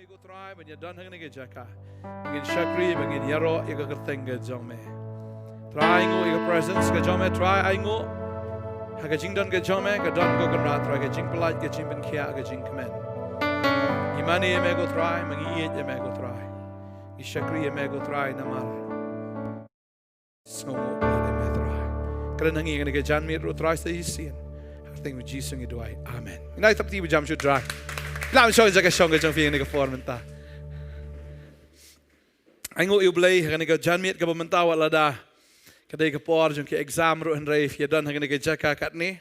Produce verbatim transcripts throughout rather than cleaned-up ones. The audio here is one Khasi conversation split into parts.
Ko Trai, ban ïa don ha kane ka jaka. Ngin shakri, ba ngin ïaroh ïa ka kyrteng ka jong me. Trai, ainguh ïa ka presence ka jong me, Trai, ainguh ha ka jingdon ka jong me, ka don ko Kynrad, Trai, ka jingpyllait, ka jingpynkhiah, ka jingkmen. Ngi mane ïa me ko Trai, ma ngi ïeit ïa me ko Trai. Ngi shakri ïa me ko Trai namar sngewnguh palat ïa me Trai. Kren ha ngi ha kane ka janmiet ruh Trai sa shisien. Ha ka kyrteng u Jisu ngi duwai. Amen. Ngin ïa tap kti ba jam shu Trai. Lam shong jaka shong ka jong phi ha kane ka por mynta. Ainguh ïa u Blei ha kane ka janmiet kaba mynta wat lada ka dei ka por jong ki exam ruh hynrei phi ïa don ha kane ka jaka katne.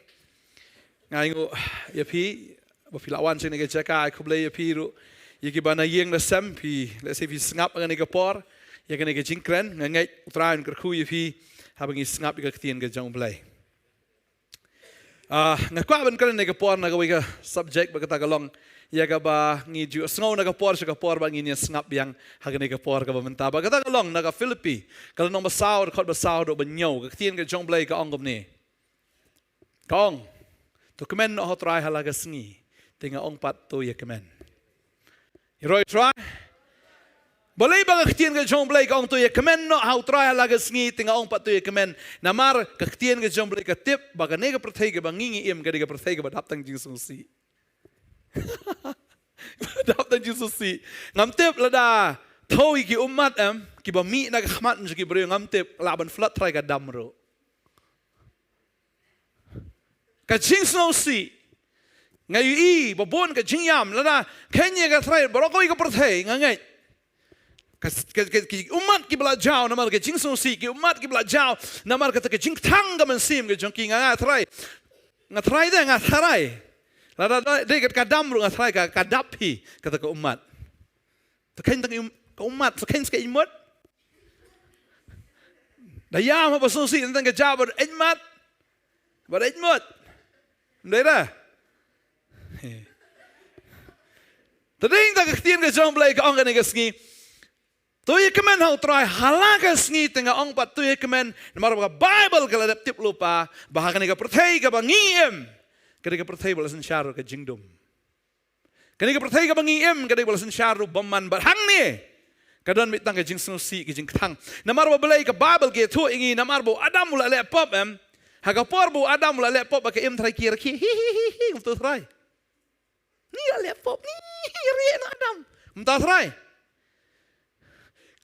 Nga ainguh ïa phi ba phi la wan sha kane ka jaka, ai khublei ïa phi ruh ïa kiba na ïing na sem phi, lehse phi sngap ha kane ka por ïa kane ka jingkren, nga ngeit u Trai un kyrkhu ïa phi haba ngi sngap ïa ka ktien ka jong u Blei. Ah, nga kwah ban kren ha kane ka por na kawei ka subject ba kata ka long ïa kaba ngi ju sngew na ka por sha ka por ba ngin ïa sngap biang ha kane ka por kaba mynta. Ba kata ka long na ka Philippi ka lynnong ba saw, dkhot ba saw haduh ba hynñiew, ka ktien ka jong u Blei ka ong kumne. Ka ong, to kmen noh ha u Trai ha la ka sngi, te nga ong pat to ïa kmen. Ïaroh ïa u Trai. Balei ba ka ktien ka jong u Blei ka ong to ïa kmen noh ha u Trai ha la ka sngi, te nga ong pat to ïa kmen. Namar ka ktien ka jong u Blei ka tip ba kane ka pyrthei kaba ngi ngi im ka dei ka pyrthei kaba dap tang jingsngewsih. Dap tang jingsngewsih. Ngam tip lada thew ïa ki ummat em kiba mih na ka khmat jong ki briew, ngam tip lah ban flood trai ka dam ruh. Ka jingsngewsih. Nga ïohi ba bun ka jingïam lada kane ka trai baroh kawei ka pyrthei nga ngeit. Ka, ka, ka, ki ummat kiba la jaw namar ka jingsngewsih, ki ummat kiba la jaw namar kata ka jingkthang ka mynsiem ka jong ki, nga, nga trai. Nga trai de, nga trai. Lada dei ka dam ruh nga trai ka, ka dap hi kata ka ummat. Te kheiñ tang ka ummat, te kheiñ ska ïmut. Da ïam haba sngewsih tang ka jaw bad ïmut. Bad ïmut. Ndei da. Te dei tang ka ktien ka jong u Blei ka ong kane ka sngi. To ïa kmen ha u Trai ha la ka sngi, te nga ong pat to ïa kmen, namar ba ka Baibl ka la dep tip lypa ba ha kane ka pyrthei kaba ngi im, kane ka pyrthei ba la synshar ka jingdum. Kane ka pyrthei kaba ngi im ka dei ba la synshar ruh bymman bad hangne ka don beit tang ka jingsngewsih ka jingkthang. Namar ba balei ka Baibl ka ïathuh ïa ngi, namar ba u Adam u la leh pop em. Ha ka por ba u Adam u la leh pop ba ka im trai ki ïa ki hi hi hi hi, kumta trai. Ngi la leh pop, ngi rieh na Adam. Kumta trai.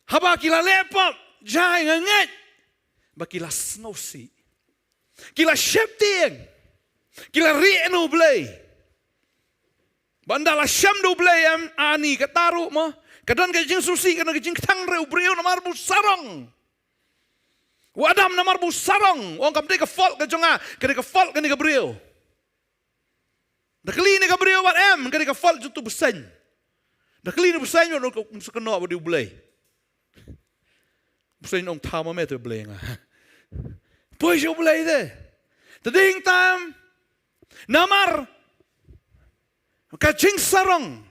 Haba ki la leh pop, jai nga ngeit ba ki la sngewsih. Ki la sheptieng. Ki la rieh na u Blei. Ba ynda la shem da u Blei em, ani kata ruh mo. Ka don ka jingsngewsih, ka don ka jingkthang re u briew namar ba u sarong. U Adam namar ba u sarong, u ong kam dei ka fault ka jong nga, ka dei ka fault kane ka briew. Da kylli ne ka briew bad em, ka dei ka fault jong utu u bseiñ. Da kylli ne u bseiñ bad u ong sa kynnoh ba dei u Blei. U bseiñ u ong thaw ma me te Blei nga. Poi sha u Blei te. Te dei hangta em. Namar ka jingsarong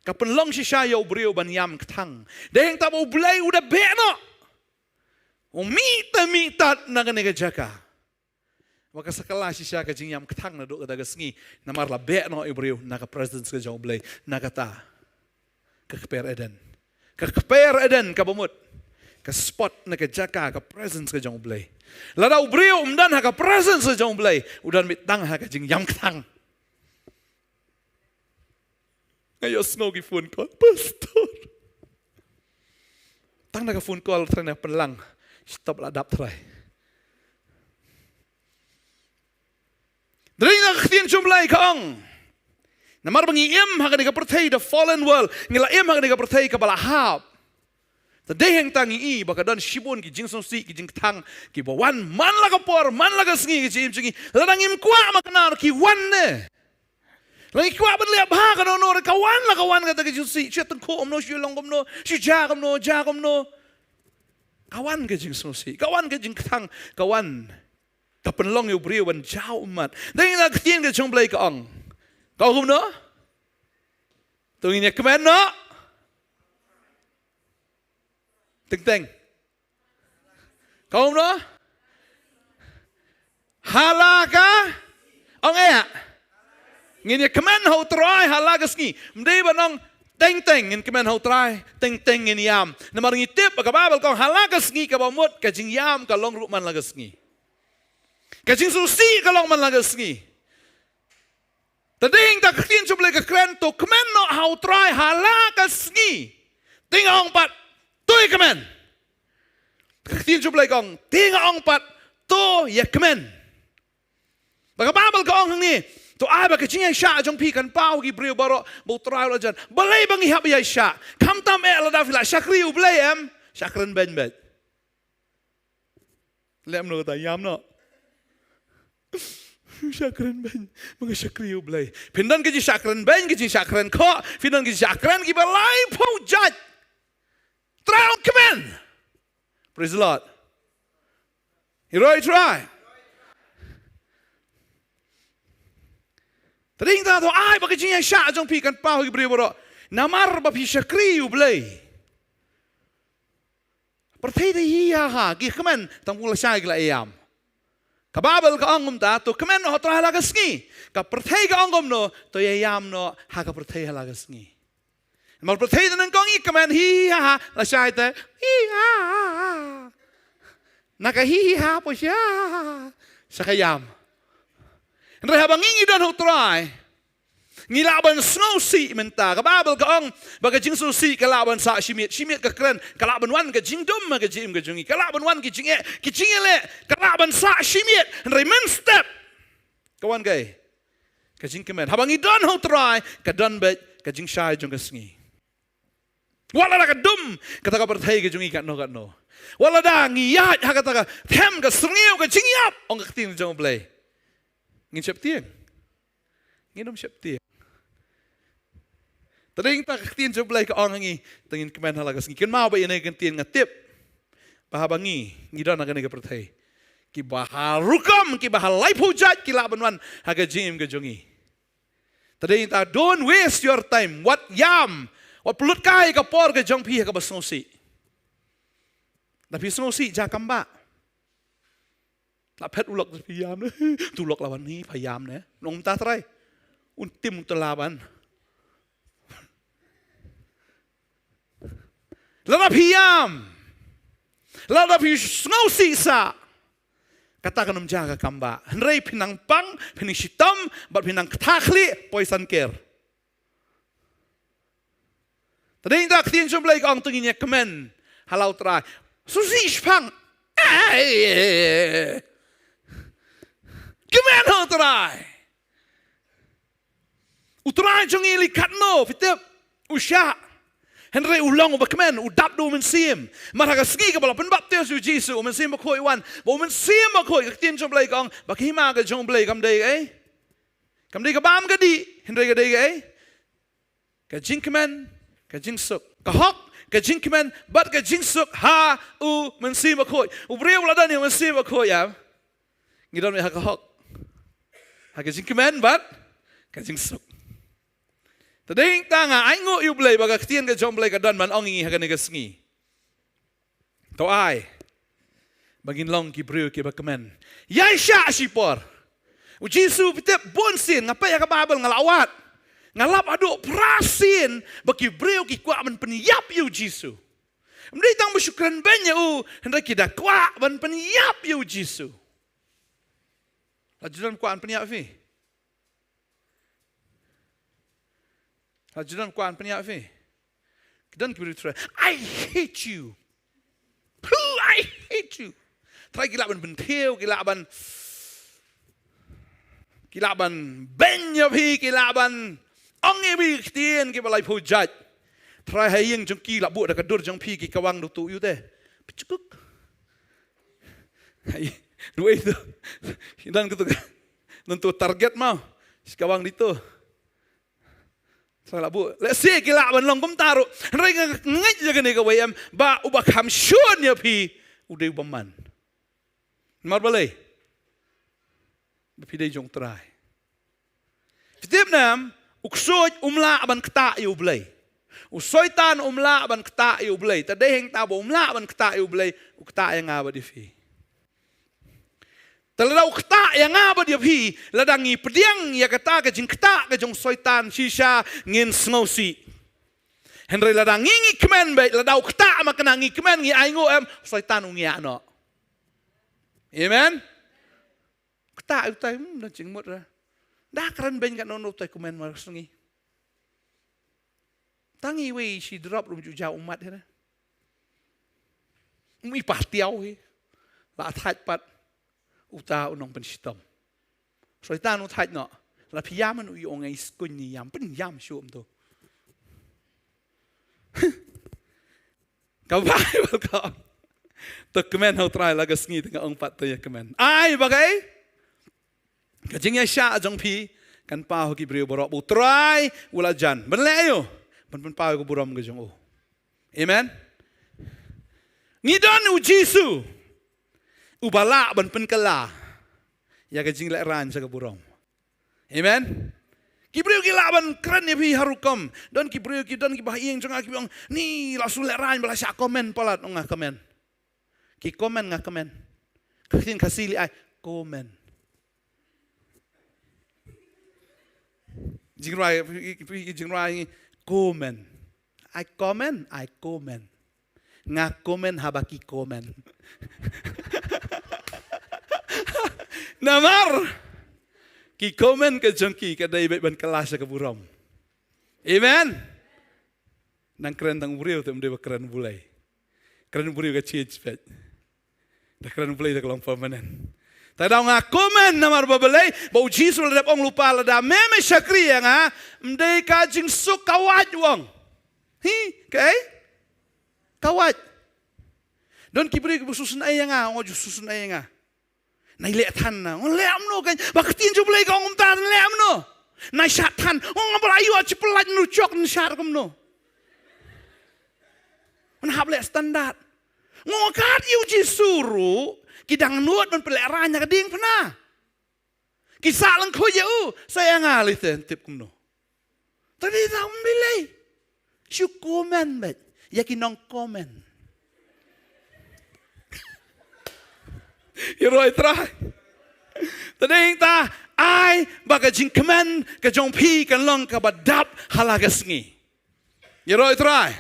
ka pynlong shisha ïa u briew ban ïam kthang. Dei hangta ba u Blei u da beh noh. U mih te mih tat na kane ka jaka. Ba ka sa kylla shisha ka jingïam kthang naduh kata ka sngi, namar la beh noh ïa u briew na ka presence ka jong u Blei, na kata ka kper Eden. Ka kper Eden kaba mut ka spot, na ka jaka ka presence ka jong u Blei. Lada u briew um don ha ka presence ka jong u Blei, u don beit tang ha ka jingïam kthang. Nga ïohsngew ki phone call, Pastor. Tang na ka phone call trai na pynlang. Stop la dap trai. Dei na ka ktien jong u Blei ka ong. Namar ba ngi im ha kane ka pyrthei, the fallen world. Ngi la im ha kane ka pyrthei kaba la hap. Te dei hangta ngi i ba ka don shibun ki jingsngewsih, ki jingkthang, kiba wan man la ka por, man la ka sngi, ki jingim jong ngi. Lada ngim kwah ma kane ki wan ne. Lada ngi kwah ban leh bha kano kano, ka wan la ka wan kata ka jingsngewsih, shu tyngkhuh kumno, shu long kumno, shu ja kumno, ja kumno. Ka wan ka jingsngewsih, ka wan ka jingkthang, ka wan. Ka pynlong ïa u briew ban jaw ummat. Dei na ka ktien ka jong u Blei ka ong. Ka ong kumno? To ngin ïa kmen noh. Teng teng. Ka ong kumno? Ha la ka. Ong eh. Ngin ïa kmen ha u Trai ha la ka sngi. Ym dei ban ong Teng teng ngin kmen ha U Trai, teng teng ngin ïam. Namar ngi tip ba ka Baibl ka ong ha la ka sngi kaba mut ka jingïam ka long ruh man la ka sngi. Ka jingsngewsih ka long man la ka sngi. Te dei hangta ka ktien jong U Blei ka kren, to kmen noh ha U Trai ha la ka sngi. Te nga ong pat, to ïa kmen. Ka ktien jong U Blei ka ong, te nga ong pat, to ïa kmen. Ba ka Baibl ka ong hangne, to ai ba ka jingïaishah jong phi kan paw ha ki briew baroh, ba U Trai u la jan. Balei ba ngi hap ïaishah? Khamtam eh lada phi la shakri U Blei em, shah kren beiñ beit. Leh kumno kata, ïam noh. Shah kren beiñ, ma nga shakri U Blei. Phin don ka jingshah kren beiñ, ka jingshah kren khoh, phin don ka jingshah kren kiba laiphew jait. Trai ong kmen. Praise the Lord. Hero i Trai. Te dei hangta to ai ba ka jingïaishah jong phi kan paw ha ki briew baroh. Namar ba phi shakri U Blei. Pyrthei te hi ha ha, ki kmen, tang ba lashai ki la ïam. Ka Baibl ka ong kumta, to kmen noh ha U Trai ha la ka sngi. Ka pyrthei ka ong kumno, to ïa ïam noh ha ka pyrthei ha la ka sngi. Namar pyrthei te nyngkong i kmen hi ha ha, lashai te hi ha ha. Na ka hi hi ha poi sha, sha ka ïam. Hynrei haba ngi ngi don ha U Trai, ngi lah ban sngewsih mynta. Ka Baibl ka ong ba ka jingsngewsih ka lah ban sah shi miet. Shi miet ka kren, ka lah ban wan ka jingdum ha ka jingim ka jong ngi. Ka lah ban wan ki jingeh, ki jingïaleh, ka lah ban sah shi miet. Hynrei mynstep ka wan kaei? Ka jingkmen. Haba ngi don ha U Trai, ka don beit ka jingshai jong ka sngi. Wat lada ka dum kata ka pyrthei ka jong ngi katno katno. Wat lada ngi ïaid ha kata ka them ka syrngiew ka jingïap, ong ka ktien jong U Blei, ngin sheptieng. Ngin ym sheptieng. Te dei hangta ka ktien jong U Blei ka ong ha ngi, to ngin kmen ha la ka sngi. Kynmaw ba ïa kane ka ktien nga tip ba haba ngi ngi don ha kane ka pyrthei, kiba ha rukom, kiba ha laiphew jait ki lah ban wan ha ka jingim ka jong ngi. Te dei hangta, don't waste your time. Wat ïam, wat pynlut kai ka por ka jong phi ha kaba sngewsih. Da phi sngewsih, ja kam ba la phet u lok, phi ïam ne. Tu lok la wan hi, pha ïam ne, nong mynta Trai. Un tim u te la ban. Lada phi ïam, lada phi sngewsih sah, kata kan ym ja ka kam ba. Hynrei phin nang pang, phin nang shitom, bad phin nang ktah khlieh, poi san ker. Te dei hangta ka ktien jong U Blei ka ong, to ngin ïa kmen ha la U Trai. Sngewsih shaphang. Ai. Kmen ha U Trai. U Trai jong ngi lei katno, phi tip? U shah. Hynrei u long uba kmen, u dap da U Mynsiem. Mar ha ka sngi kaba la pynbaptis ïa u Jisu, U Mynsiem Bakhuid u wan. Ba U Mynsiem Bakhuid, ka ktien jong U Blei ka ong ba ka hima ka jong U Blei kam dei kaei? Kam dei ka bam ka dih, hynrei ka dei kaei? Ka jingkmen, ka jingsuk. Ka hok, ka jingkmen bad ka jingsuk ha U Mynsiem Bakhuid. U briew ba la don ïa U Mynsiem Bakhuid, ïa, ngi don ha ka hok, ha ka jingkmen bad ka jingsuk. Te dei hangta nga ainguh ïa U Blei ba ka ktien ka jong U Blei ka don ban ong ïa ngi ha kane ka sngi. To ai ba ngin long ki briew kiba kmen. Ïaishah shipor. U Jisu, phi tip, bun sien nga peit ha ka Baibl, nga la wad, nga lap haduh phra sien ba ki briew ki kwah ban pynïap ïa u Jisu. Ym dei tang ba shu kren beiñ ïa u, hynrei ki da kwah ban pynïap ïa u Jisu. La ju don kwah ban pynïap ïa phi? La ju don kwah ban pynïap ïa phi? Ki don ki briew Trai, "I hate you. Phew, I hate you." Trai ki lah ban bynthiew, ki lah ban, ki lah ban beiñ ïa phi, ki lah ban ong ïa phi ki ktien kiba laiphew jait. Trai ha ïing jong ki lah buh da ka dur jong phi ki kawang da u tuh ïa u te. Pchukuk. Hai, duwai tu. Don ka tu ka, don tu target mo. Shi kawang di tu. Sa lah buh. Let's say ki lah ban long kumta ruh. Hynrei nga ngeit ïa kane kawei em, ba uba kham shun ïa phi u dei u bymman. Namar balei? Ba phi dei jong U Trai. Phi tip ne em, u ksuid um lah ban ktah ïa U Blei. U Soitan um lah ban ktah ïa U Blei. Te dei hangta ba um lah ban ktah ïa U Blei, u ktah ïa nga bad ïa phi. Te lada u ktah ïa nga bad ïa phi, lada ngi pdiang ïa kata ka jingktah ka jong u Soitan shisha, ngin sngewsih. Hynrei lada ngi ngi kmen beit, lada u ktah ma kane ngi kmen, ngi ainguh em, Soitan u ngiah noh. Amen. Ktah utai, hmm, da jingmut ra. Da kren beiñ katno no utai kmen mar sngi. Tang iwei shi drop ruh um ju jaw ummat hi na. Um i patiaw hi. La thait pat uta u nongpynshitom. Soitan u thait noh. La phi ïam, u ong ai skuñ ni ïam, pynïam shuh um tu. Ka Baibl ka ong, to kmen ha U Trai la ka sngi, te nga ong pat to ïa kmen. Ai ba kaei? Ka jingïaishah jong phi kan paw ha ki briew baroh ba U Trai u la jan. Ban leh aïu? Ban pynpaw ïa ka burom ka jong u. Amen. Ngi don U Jisu uba lah ban pynkylla ïa ka jinglehraiñ sha ka burom. Amen. Ki briew ki lah ban kren ïa phi ha rukom. Don ki briew ki, don kiba ha ïing jong nga kiba ong, ni la shu lehraiñ ba la shah comment palat, ong nga comment. Ki comment nga comment. Ka ktien Khasi lei ai comment. Jingrwai, jingrwai comment. Ai comment, ai comment. Nga comment haba ki comment. Namar ki comment ka jong ki ka dei beit ban kylla sha ka burom. Amen. Nang kren tang u briew te ym dei ba kren U Blei. Kren u briew ka change beit. Da kren U Blei da ka long permanent. Te da nga comment namar ba balei, ba U Jisu la dep ong lypa lada me me shakri ïa nga, ym dei ka jingsuk, ka wait u ong. Hi, kaei? Ka wait. Don ki briew kiba sngewsynei ïa nga, ong ju sngewsynei ïa nga. Nai leh than na, ong leh kumno kan, ba ka ktien jong U Blei ka ong kumta, leh kumno? Nai shad than, ong ba la ïoh shi pyllait, nai shok, nai shad kumno? Nai hap leh standard. Nga ong kat ïa U Jisu ruh ki dang nud ban pynlehraiñ na ka diengphna. Ki sah lyngkhuid ïa u, sa ïa nga lei te tip kumno? Te dei tang ym dei lei. Shu comment beit ïa ki nong comment. Ïaroh Trai. Te dei ta, ai ba ka jingkmen ka jong phi kan long kaba dap ha la ka sngi. Ïaroh Trai.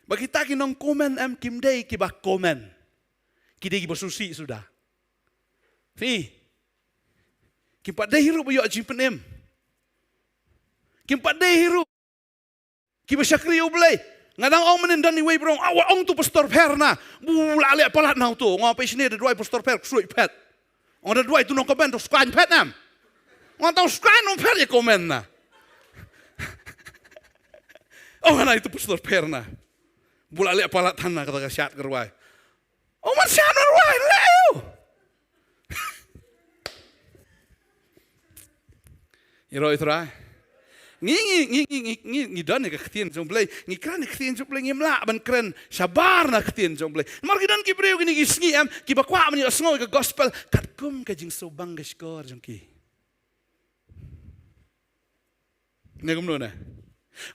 Ba kita ki nong comment em, kim dei kiba comment. Ki dei kiba sngewsih suda. Phi. Kim pat dei hi ruh ba ïoh jingpynim. Kim pat dei hi ruh kiba shakri U Blei. Nga dang ong mynhynnin, don iwei i briew, ah, wat ong to Pastor Pher na. Ba u la leh palat na uto. Nga ong phi shane, da duwai Pastor Pher, ksuid phet. Ong da duwai to nong comment, to skaiñ phet nam. Ong to skaiñ nong phet ïa comment na. Ong na ito Pastor Pher na. Ba u la leh palat than na kata ka shad ka rwai. Ong man shad na rwai, leh ïa u. Ïaroh Trai. Ngi, ngi, ngi don ïa ka ktien jong U Blei, ngi kren ïa ka ktien jong U Blei, ngim lah ban kren shabar na ka ktien jong U Blei. Namar ki don ki briew kine ki sngi em, kiba kwah ban ïohsngew ïa ka gospel katkum ka jingsngewbang ka shkor jong ki. Ne kumno ne?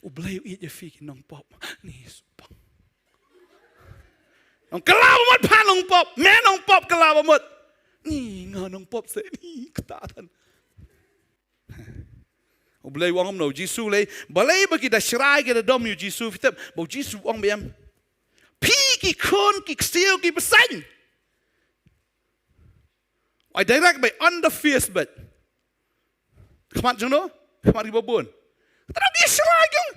U Blei u ïeit ïa phi ki nongpop. Ni sngewbang. Nong kylla ba mut pha nongpop, me nongpop kylla ba mut. Ni nga nongpop se, ni kata tan. U Blei u ong kumno, U Jisu lei, balei ba ki da shrai ki da dom ïa U Jisu, phi tip ba U Jisu u ong ba em. Phi ki khun ki ksiew ki bseiñ. Ai direct beit, on the face beit. Khmat jong no, khmat ki babun. Tara ki shrai jong.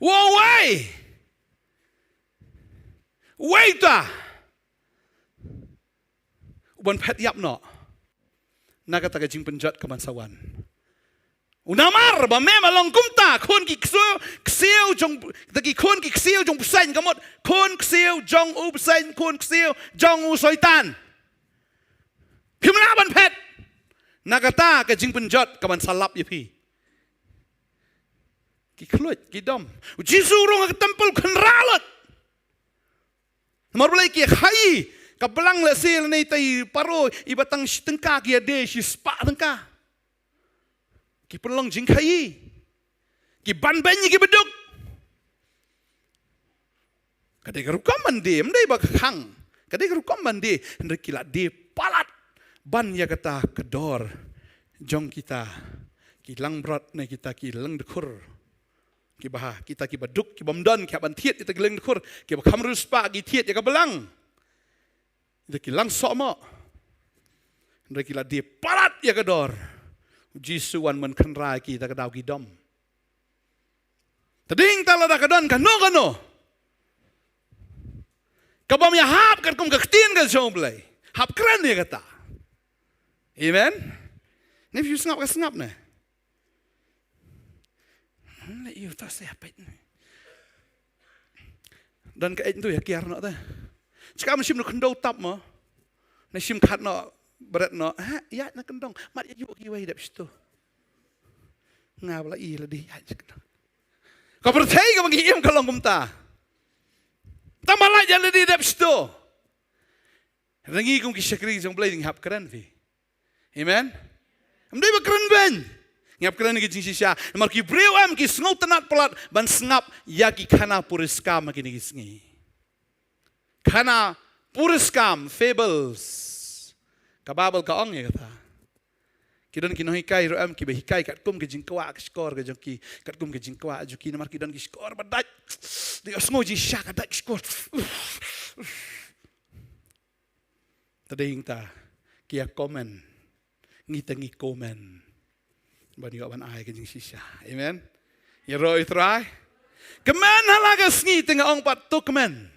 Wow, wei. Wei ta. U ban phet ïap noh na kata ka jingpynjot ka ban sa wan. U namar ba me ma long kumta, khun ki ksiew, ksiew jong, ta ki khun ki ksiew jong u bseiñ, ka mut khun ksiew jong u bseiñ, khun ksiew jong u Soitan. Phim lah ban phet na kata ka jingpynjot ka ban sa lap ïa phi. Ki khluit, ki dom. U Jisu u rung ha ka templ, khynra lut. Namar balei? Ki khaïi, ka blang lehse lane tai paro, iba tang shi tyngka ki ïa die shi spah tyngka. Ki pynlong jingkhaïi. Ki ban beiñ ïa kiba duk. Ka dei ka rukom ban die, ym dei ba khang. Ka dei ka rukom ban die, hynrei ki la die palat. ban ïa kata ka dor jong kita ki langbrot ne kita ki lyngdkhur. Kiba ha, kita kiba duk, ki bym don, ki hap ban thied ïa kita ki lyngdkhur, kiba kham riewspah ki thied ïa ka balang. Ita ki lang sohmoh. Hynrei ki la die palat ïa ka dor. U Jisu wan ban kynrei ïa ki, ita ka daw ki dom. Te dei ta lada ka don kano kano ka bym ïahap katkum ka ktien ka jong U Blei, hap kren ïa kata. Amen. Ni phi sngap ka sngap ne. Hmm, la ïoh ta se hapit ne. Don ka ej ntu ïa kiar noh ta. Chika ma shim noh khyndew tap mo. Na shim khat noh bret noh. Ha, ïa na kyndong. Mat ïa ïoh kiwei dep shitu. Nga ba la i la dei ïa na kyndong. Ka pyrthei kaba ngi im ka long kumta. Tang ba la ïa la dei dep shitu. Rangi kum ki shakri jong Blei ding hap kren phi. Amen. Em dei ba kren beiñ. Ngi hap kren ki jingshisha. Namar ki briew em ki sngewtynnat palat ban sngap ïa ki khana puriskam ha kine ki sngi. Khana puriskam, fables. Ka Baibl ka ong ïa kata. Ki don ki nonghikai ruh em kiba hikai katkum ka jingkwah ka shkor ka jong ki, katkum ka jingkwah jong ki namar ki don ki shkor ba dait. Dei sngew jingshisha ka dait shkor. Te dei ïa ta ki ïa comment. Ngi te ngi comment. Ban ïoh ban ai ka jingshisha. Amen. Ïaroh ïa U Trai. Kmen ha la ka sngi te nga ong pat to kmen.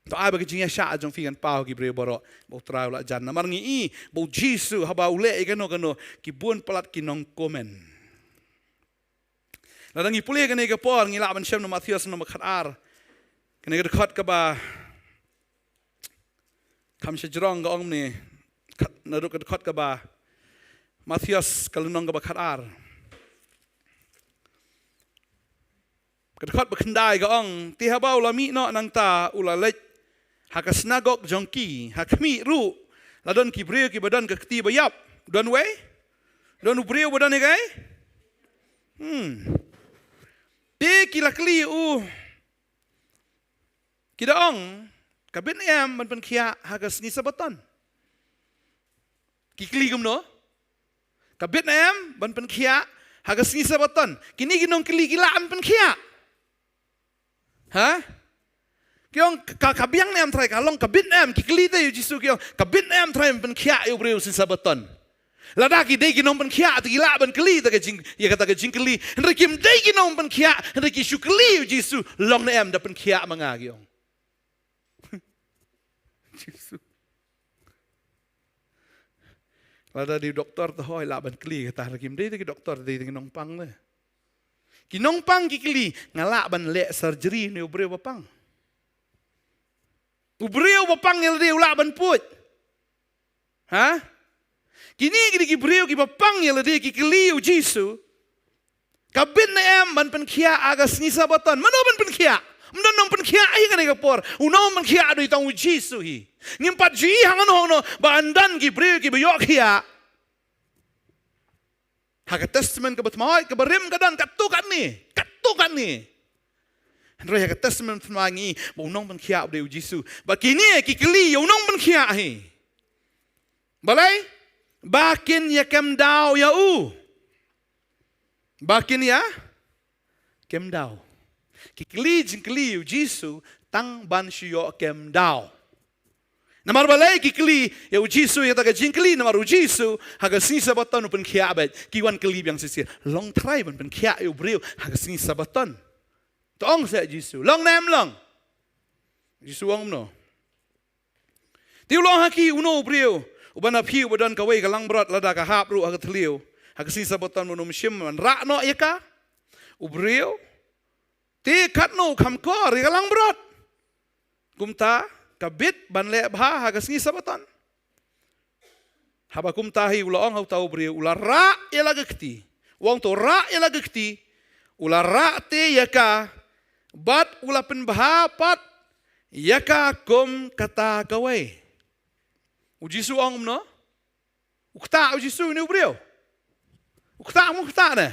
To ai ba ka jingïaishah jong phi kan paw ki briew baroh ba U Trai u la jan. Namar ngi i ba U Jisu haba u leh ïa kano kano ki bun palat ki nongcomment. Lada ngi pule kane ka por ngi lah ban shem na Mathaios lynnong ba khatar. Kane ka dkhot kaba kham sha jrong ka ong ne, khat, naduh ka dkhot kaba Mathaios ka lynnong kaba khatar. Ka dkhot ba khyndai ka ong, te haba u la mih noh nangta u la leit ha ka synagog jong ki, ha khmih ruh la don ki briew kiba don ka kti ba ïap. Don wei? Don u briew ba don ïa kai? Hmm. Te ki la kylli u, ki da ong, ka bit ne em ban pynkhiah ha ka sngi Sabaton? Ki kylli kumno? Ka bit ne em ban pynkhiah ha ka sngi Sabaton? Kine ki nongkylli ki lah ban pynkhiah. Ha? Ki ong ka, ka biang ne em Trai, ka long ka bit ne em, ki kylli te ïa U Jisu ki ong ka bit ne em Trai ban pynkhiah ïa u briew sngi Sabaton. Lada ki dei ki nongpynkhiah te ki lah ban kylli te ka jing, ïa kata ka jingkylli. Hynrei kim dei ki nongpynkhiah, hynrei ki shu kylli ïa U Jisu, long ne em da pynkhiah ma nga ki ong. Jisu. Lada dei u doktor te hooid lah ban kylli kata, hynrei kim dei te ki doktor, dei te ki nongpang te. Ki nongpang ki kylli, nga lah ban leh surgery ne u briew ba pang? U briew ba pang ïa lade u lah ban pud? Ha? Kine ki dei ki briew kiba pang ïa lade ki kylli ïa U Jisu. Ka bit ne em ban pynkhiah ha ka sngi Sabaton? Mano ban pynkhiah? Ym don nongpynkhiah hi kane ka por. U nongpynkhiah dei tang U Jisu hi. Ngim pat ju i hangno hangno ba yn don ki briew kiba ïoh khiah. Ha ka Testament kaba thymmai, kaba rim ka don katto katne, katto katne. Hynrei ha ka Testament thymmai ngi ba u nongpynkhiah u dei U Jisu. Ba kine ki kylli ïa u nongpynkhiah hi. Balei? Ba kin ïa kem daw ïa u. Ba kin ïa kem daw. Ki kylli jingkylli ïa U Jisu tang ban shu ïoh kem daw. Namar balei ki kylli ïa U Jisu ïa kata ka jingkylli? Namar U Jisu ha ka sngi Sabaton u pynkhiah beit. Ki wan kylli biang shisha, long Trai ban pynkhiah ïa u briew ha ka sngi Sabaton? To ong seh Jisu, long ne em long? Jisu ong kumno? Te u la ong ha ki, uno u briew uba na phi uba don kawei ka langbrot, lada ka hap ruh ha ka thliew ha ka sngi Sabaton, mano um shim ban rah noh ïa ka? U briew te katno u kham kor ïa ka langbrot? Kumta ka bit ban leh bha ha ka sngi Sabaton. Haba kumta hi u la ong ha uta u briew, u la rah ïa la ka kti. U ong to rah ïa la ka kti. U la rah te ïa ka bad u la pynbha pat ïa ka kum kata kawei. U Jisu ong kumno? U ktah U Jisu ïa une u briew? U ktah, um ktah ne?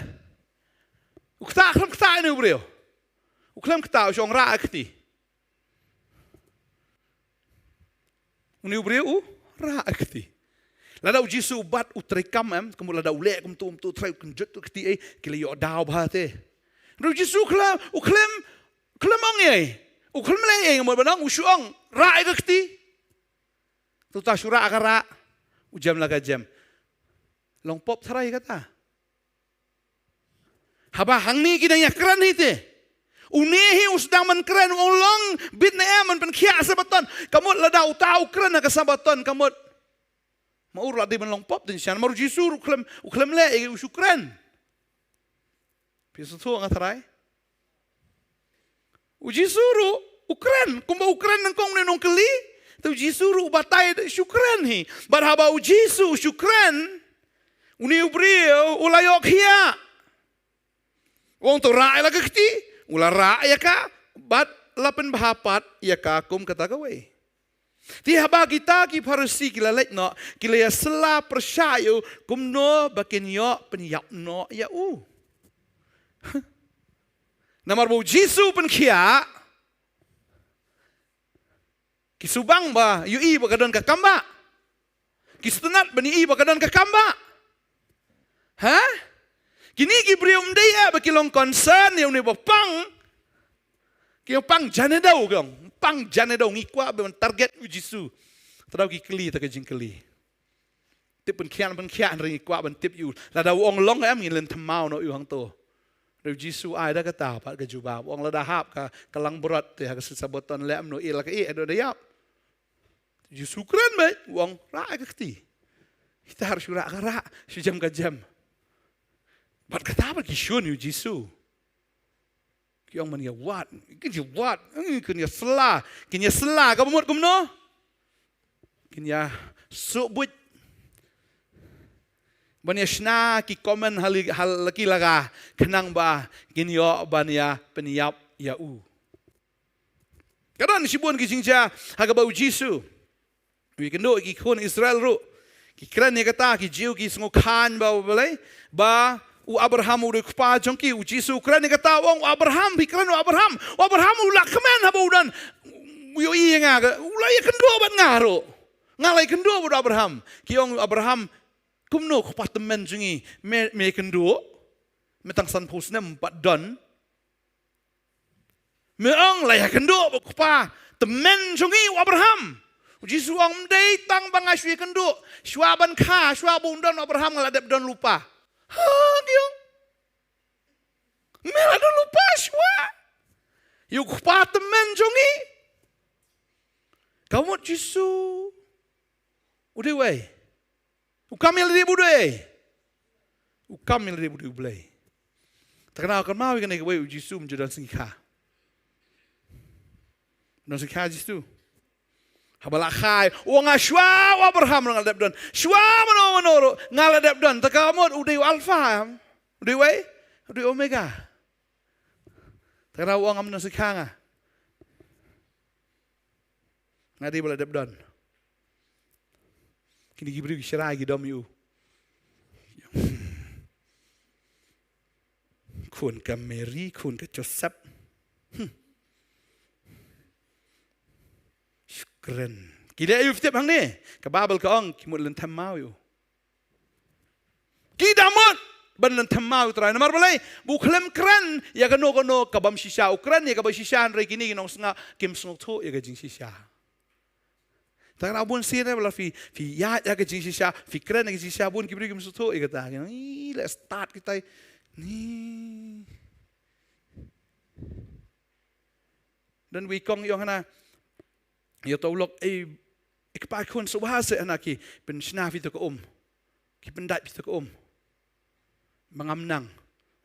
U ktah, khlem ktah ïa une u briew? U khlem ktah, u shong rah ïa ka kti. Une u briew u rah ïa ka kti. Lada u Jisu u bat u treikam em, kumno lada u leh kumto, kumto, u trei u kynjut ïa ka kti ei, ki la ïoh daw bha te. Hynrei u Jisu u khlem, u khlem, u khlem ong ei. U khlem leh ei, nga mut ban ong, u shu ong, rah ïa ka kti. To uta shu rah ka rah. U jem la ka jem. Long pop tharai kata. Haba hangne ki dang ïa kren hi te. Une hi u sdang ban kren, u ong long bit ne em ban pynkhiah sa baton. Ka mut lada uta u kren ha ka sa baton, ka mut. Ma u ruh la dei ban long pop te shisha, namar u Jisu ruh u khlem, u khlem leh ei, u shu kren. Phi sngewthuh nga tharai? U Jisu ruh u kren, kumba u kren nyngkong une nongkylli. Te u Jisu ruh u batai da shu kren hi. Bad haba u Jisu u shu kren, une u briew u la ïoh khiah. U ong to rah ïa la ka kti, u la rah ïa ka, bad la pynbha pat ïa ka kum kata kawei. Te haba kita ki Pharisi ki la leit noh, ki la ïa syllah pyrshah ïa u, kumno ba kin ïoh pynïap noh ïa u. Namar ba u Jisu u pynkhiah, ki shu bang ba ïohi ba ka don ka kam ba. Ki sngewtynnat ban ïohi ba ka don ka kam ba. Ha? Kine ki briew ym dei eh ba ki long concern ïa une ba pang. Ki ong pang jan eh daw ki ong. Pang jan eh daw, ngi kwah ban target u Jisu. Te daw ki kylli, te ka jingkylli. Tip pynkhiah, pynkhiah, hynrei ngi kwah ban tip ïa u. Lada u ong long em, ngin lynthem maw noh ïa u hangto. Hynrei u Jisu ai da kata pat ka jubab. U ong lada hap ka, ka langbrot te ha ka sngi Sabaton leh kumno, ïeh la ka ïeh, haduh da ïap. U Jisu u kren beit, u ong rah ïa ka kti. Kita ruh shu rah ka rah, shu jem ka jem. Bad kata pat ki shun ïa u Jisu. Ki ong ban ïa wad, kin ïa wad, eh, kin ïa syllah, kin ïa syllah, kaba mut kumno? Kin ïa suk buit. Ban ïa shna ki comment ha li, ha la ki lagah, khnang ba kin ïoh ban ïa pynïap ïa u. Ka don shibun ki jingjia ha kaba u Jisu u ïakynduh ïa ki khun Israel ruh. Ki kren ïa kata, ki Jiw ki sngewkhan ba, balei, ba u Abraham u dei u kpa jong ki. U Jisu u kren ïa kata, u ong, u Abraham, phi kren u Abraham. U Abraham u la kmen haba u don, u ïohi ïa nga, u la ïakynduh bad nga ruh. Nga la ïakynduh bad u Abraham. Ki ong u Abraham, kumno kpa tymmen jong ngi, me, me ïakynduh? Me tang sanphew snem pat don. Me ong la ïakynduh bad u kpa tymmen jong ngi u Abraham. U Jisu u ong ym dei tang ba nga shu ïakynduh. Shuwa ban kha, shuwa ba un don u Abraham nga la dep don lypa. Ha, ki ong. Me la don lypa shuwa. Ïa u kpa tymmen jong ngi. Ka mut Jisu u dei uei? U kam ïalade bad u Blei. U kam ïalade bad u Blei. Te kane kynmaw ïa kane kawei, u Jisu um ju don sngikha. Don sngikha Jisu. Haba la kha, u ong nga shuwa u Abraham ruh nga la dep don. Shuwa mano mano ruh nga la dep don. Te ka mut u dei u Alpha, em? U dei uei? U dei Omega. Te kane u ong ngam don sngikha nga. Nga dei ba la dep don. Kine ki briew ki shrai ki dom ïa u. Khun ka Mary, khun ka Joseph. Hmm. Shukran. Ki leh ïa u ftep hangne. Ka Baibl ka ong ki mut lynthem maw ïa u. Ki da mut ban lynthem maw ïa u Trai. Namar balei? Ba u khlem kren ïa kano kano ka bym shisha. U kren ïa ka bym shisha, hynrei kine ki nongsngap kim sngewthuh ïa ka jingshisha. Te nga bun sien ba la phi, phi ïaid ïa ka jingshisha, phi kren ïa ka jingshisha, bun ki briew kim sngewthuh ïa kata. Ki ong, "Ih, leh stad kita." Ni. Don wei kong ïong hana. Ïa to u lok, "Ei, i kpa khun, sngewbha seh hana ki pynshna phi to ka um. Ki pyndait phi to ka um. Ba ngam nang."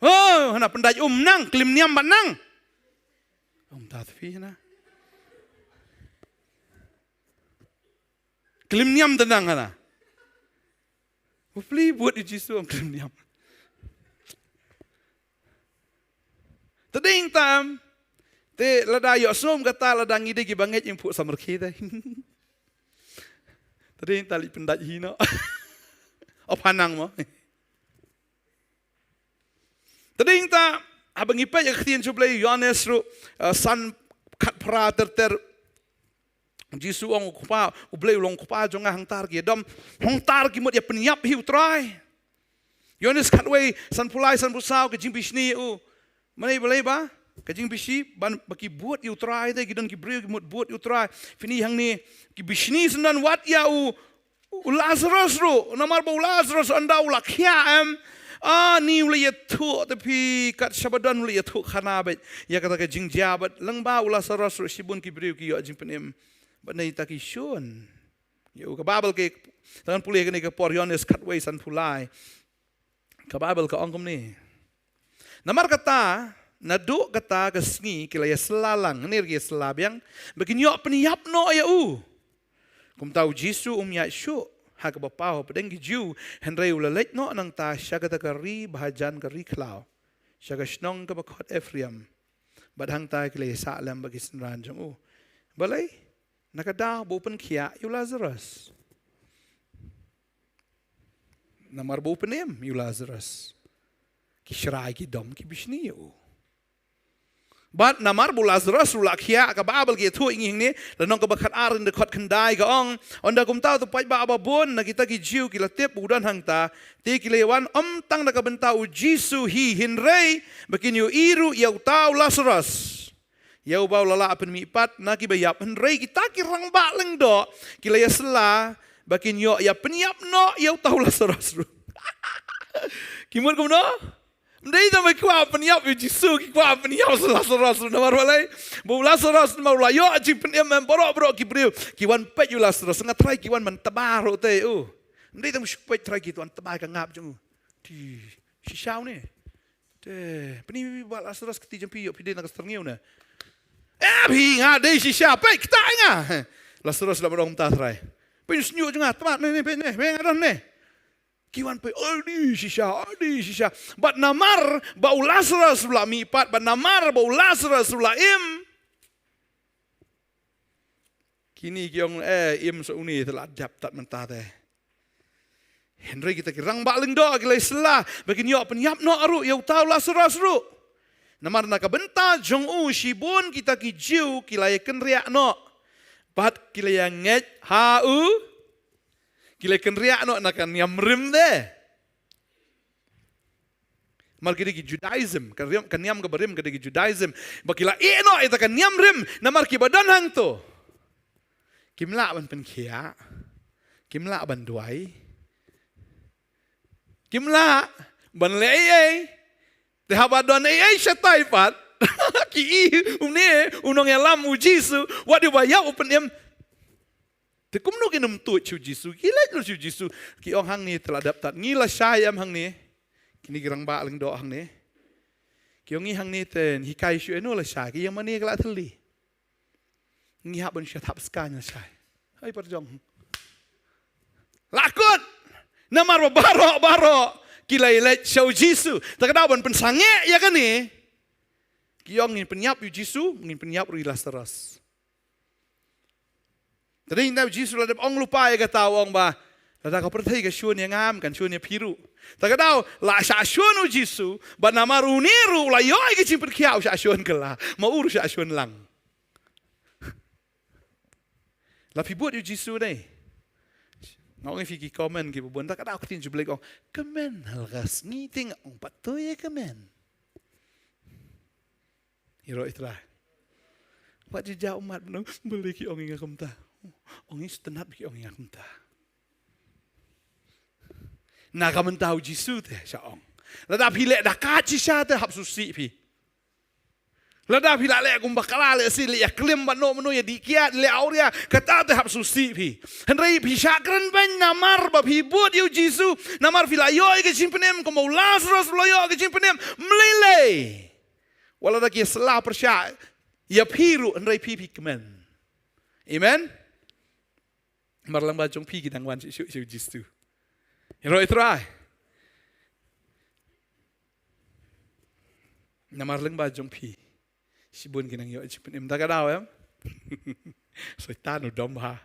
"Oh, hana pyndait um nang, klim niam bad nang." Ym ta phi hana. Klim niam te nang hana. Bapli bud ïa u Jisu ym klim niam. Te dei tam. Te lada ïoh sum kata lada ngi dei ki bangeit ïa phuh samrkhie te. Te dei ta leit pyndait hi noh. Ap hanang mo. Te dei ta, haba ngi peit ïa ka ktien jong U Blei, Ïoannis ruh, eh, san khatphra ter ter. Jisu u ong, u Kpa, U Blei u long u Kpa jong nga, hangta ki ïadom, hangta ki mut ïa pynïap hi ïa u Trai. Ïoannis khatwei, sanphew lai, sanphew saw, ka jingbishni ïa u. Mane balei ba ka jingbishni, ban ba ki bud ïa u Trai te, ki don ki briew ki mut bud ïa u Trai. Phin i hangne, ki bishni syndon wat ïa u, u Lazarus ruh, namar ba u Lazarus ynda u la khiah, em. Ah, ni u la ïathuh, te phi kat shaba don u la ïathuh khana bad ïa kata ka jingjia, bad lyngba u Lazarus ruh shibun ki briew ki ïoh jingpynim. Bad na ita ki shun. Ïa u ka Baibl ki, tang ngan pule kane ka por, Ïoannis khatwei, sanphew lai. Ka Baibl ka ong kumne. Namar kata, naduh kata ka sngi ki la ïasylla lang, hangne ki ïasylla biang, ba kin ïoh pynïap noh ïa u. Kumta u Jisu um ïaid shuh ha kaba paw hapdeng ki Jiw, hynrei u la leit noh nangta sha kata ka ri ba hajan ka ri khlaw, sha ka shnong kaba khot Ephraim. Bad hangta ki la ïasah lem bad ki synran jong u. Balei? Na ka daw ba u pynkhiah ïa u Lazarus. Namar ba u pynim ïa u Lazarus, ki shrai ki dom ki bishni ïa u. Bad namar ba u Lazarus u la khiah, ka Baibl ka ïathuh ïa ngi hangne, lynnong kaba khatar, dkhot khyndai ka ong, ynda kumta to paidbah babun na kita ki Jiw ki la tip ba u don hangta, te ki la ïawan ym tang na ka bynta u Jisu hi hynrei ba kin ïohi ruh ïa uta u Lazarus, ïa uba u la lah pynmihpat na kiba ïap. Hynrei kita ki rangbah lyngdoh ki la ïasylla ba kin ïoh ïa pynïap noh ïa uta u Lazarus ruh. Ki mut kumno? Ym dei tang ba ki kwah pynïap ïa u Jisu, ki kwah pynïap sa u Lazarus ruh. Namar balei? Ba u Lazarus namar u la ïoh jingpynim, em, baroh baroh ki briew ki wan peit ïa u Lazarus. Nga trai ki wan ban tba ruh te, u. Ym dei tang ba shu peit, trai ki wan tba ka ngap jong u. Te shisha une. Te, pyni ba Lazarus kti jong phi, ïoh phi dei na ka styrngiew ne. Eh, phi, nga dei shisha, peit kata nga. Lazarus la ong kumta, trai. Peit sniew jong nga, tma ne, ne, peit ne, peit nga don ne. Ki wan peit, oh, dei shisha, oh, dei shisha. Bad namar ba u Lazarus u la mihpat, bad namar ba u Lazarus u la im. Kine ki ong, eh, im sa une te la dep tad mynta te. Hynrei kita ki rangbah lyngdoh ki la ïasylla ba kin ïoh pynïap noh ruh ïa uta u Lazarus ruh. Namar na ka bynta jong u shibun kita ki Jiw ki la ïakynriah noh. Bad ki la ïangeit ha u. Ki la ïakynriah noh na ka niam rim de. Namar ki dei ki Judaism, ka niam, ka niam kaba rim ka dei ki Judaism. Ba ki la ïeh noh ïa ka niam rim, namar kiba don hangto kim lah ban pynkhiah, kim lah ban duwai, kim lah ban leh ei ei. Te haba don ei ei shatai pat, ki i, une u nongïalam u Jisu, wat ïa ba ïap u pynim. Te kumno kin ym tuid sha u Jisu, ki leit lut sha u Jisu, ki ong hangne te la dep tad, ngi la shai em hangne, kine ki rangbah lyngdoh hangne. Ki ong ngi hangne te hikai shuh ïano la shai, ki ïa mane ka la thylli. Ngi hap ban sha thap skaiñ la shai. Hai parjong. La kut. Namar ba baroh baroh ki la leit sha u Jisu. Te ka daw ban pynsangeh ïa kane. Ki ong ngin pynïap ïa u Jisu, ngin pynïap ruh ïa u Lazarus. Te dei na u Jisu la dep ong lypa ïa kata, u ong ba lada ka pyrthei ka shun ïa nga, kan shun ïa phi ruh. Te ka daw la shah shun u Jisu, bad namar une ruh la ïoh ïa ka jingpynkhiah, u shah shun kylla. Ma u ruh shah shun lang. La phi bud ïa u Jisu dei. Nga ong ïa phi ki comment kiba bun, te ka daw ka ktien jublik ong, kmen halgas ngi ting ong pat to ïa kmen. Ïaroh ïa u Trai. Wat jia ummat, balei ki ong ïa nga kumta. Ong ïa u sngewtynnat ba ki ong ïa nga kumta. Na ka bynta u Jisu te sha ong. Lada phi leh da ka shisha te hap sngewsih phi. Lada phi la leh kumba ka la leh, shi leh ïa klim bad no mano, ïa dih kiad, leh awria, kata te hap sngewsih phi. Hynrei phi shah kren beiñ namar ba phi bud ïa u Jisu, namar phi la ïoh ïa ka jingpynim kumba u Lazarus u la ïoh ïa ka jingpynim. Mlei lei. Wat lada ki sla pyrshah ïa phi ruh, hynrei phi phi kmen. Amen. Namar lyngba jong phi ki dang wan shuh shuh sha u Jisu. Ïaroh ïa u Trai. Namar lyngba jong phi shibun ki nang ïoh jingpynim. Te ka daw em. Soitan u dom ha.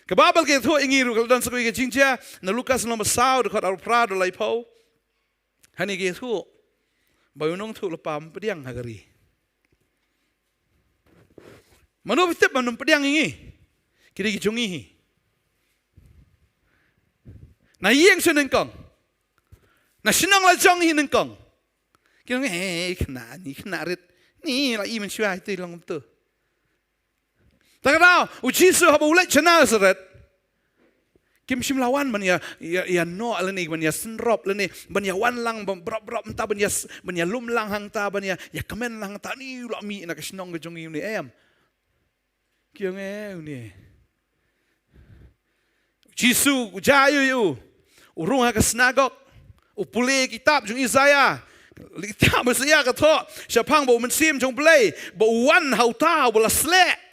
Ka Baibl ka ïathuh ïa ngi ruh ka la don sa kawei ka jingjia na Lukas lynnong ba saw, dkhot arphew phra haduh laiphew. Hangne ka ïathuh ba u nongïathuhlypa um pdiang ha ka ri. Mano ba tip ba um pdiang ïa ngi? Ki dei ki jong ngi hi. Na ïing sha nyngkong. Na shnong la jong hi nyngkong. Ki ong, "Eh, khynnah ni, khynnah rit. Ni la i mynshuwa ito i long kumto." Te kata, u Jisu haba u leit sha Nazareth. Kim shym la wan ban ïa, ïa, ïa noh lane ban ïa synrop lane ban ïa wan lang ban brop brop mynta ban ïa s-, ban ïa lum lang hangta ban ïa, ïa kmen lang hangta ni u la mih na ka shnong ka jong ngi une em. Ki ong, "Eh, une." Jisu u jia ïa u. U rung ha ka synagog. U pule kitab jong Isaiah. Kitab Isaiah ka thoh shaphang ba u Mynsiem jong U Blei ba u wan ha uta uba la sleh.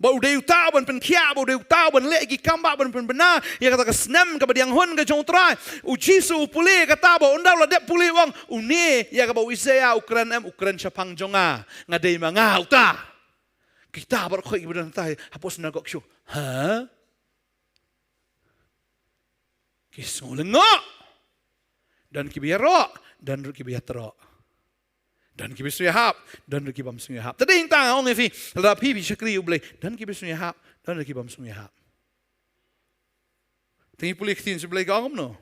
Ba u dei uta ban pynkhiah, ba u dei uta ban leh ki kam ba ban pynbna ïa kata ka snem kaba dang hun ka jong U Trai. U Jisu u pule kata ba ynda u la dep pule u ong, "Une ïa kaba u Isaiah u kren em, u kren shaphang jong nga. Nga dei ma nga uta." Kita baroh khoit kiba don hangta hapoh synagog shuh. Ha? Ki sngew lyngngoh. Don kiba ïaroh, don ruh kiba ïatroh. Don kiba sngew ïahap, don ruh kibym sngew ïahap. Te dei hangta nga ong ïa phi, lada phi phi shakri U Blei, don kiba sngew ïahap, don ruh kibym sngew ïahap. Te ngi pule ktien U Blei ka ong kumno.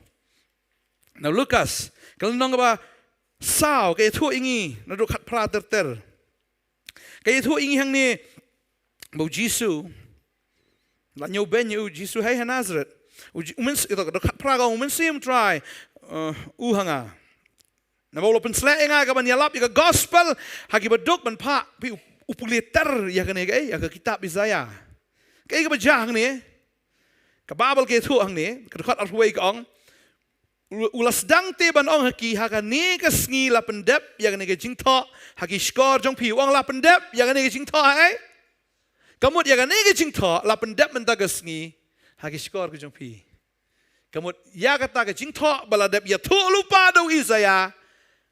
Na u Lukas, ka lynnong kaba saw, ka ïathuh ïa ngi, naduh khatphra ter ter. Ka ïathuh ïa ngi hangne, ba u Jisu, la ñiew beiñ ïa u Jisu hei ha Nazareth. U Ji-, u Myns-, ïa to, naduh khatphra ka ong, "U Mynsiem Trai, eh, u ha nga. Namar u la pynsleh ïa nga ka ban ïalap ïa ka gospel ha kiba duk ban phah." Phi u, u pule ter ïa kane kaei, ïa ka kitab Isaiah. Kaei kaba jia hangne? Ka Baibl ka ïathuh hangne, ka dkhot arphew wei ka ong, u, u la sdang te ban ong ha ki, "Ha kane ka sngi la pyndep ïa kane ka jingthoh ha ki shkor jong phi." U ong la pyndep ïa kane ka jingthoh ha ei? Ka mut ïa kane ka jingthoh la pyndep mynta ka sngi ha ki shkor ka jong phi. Ka mut ïa kata ka jingthoh ba la dep ïathuh lypa da u Isaiah,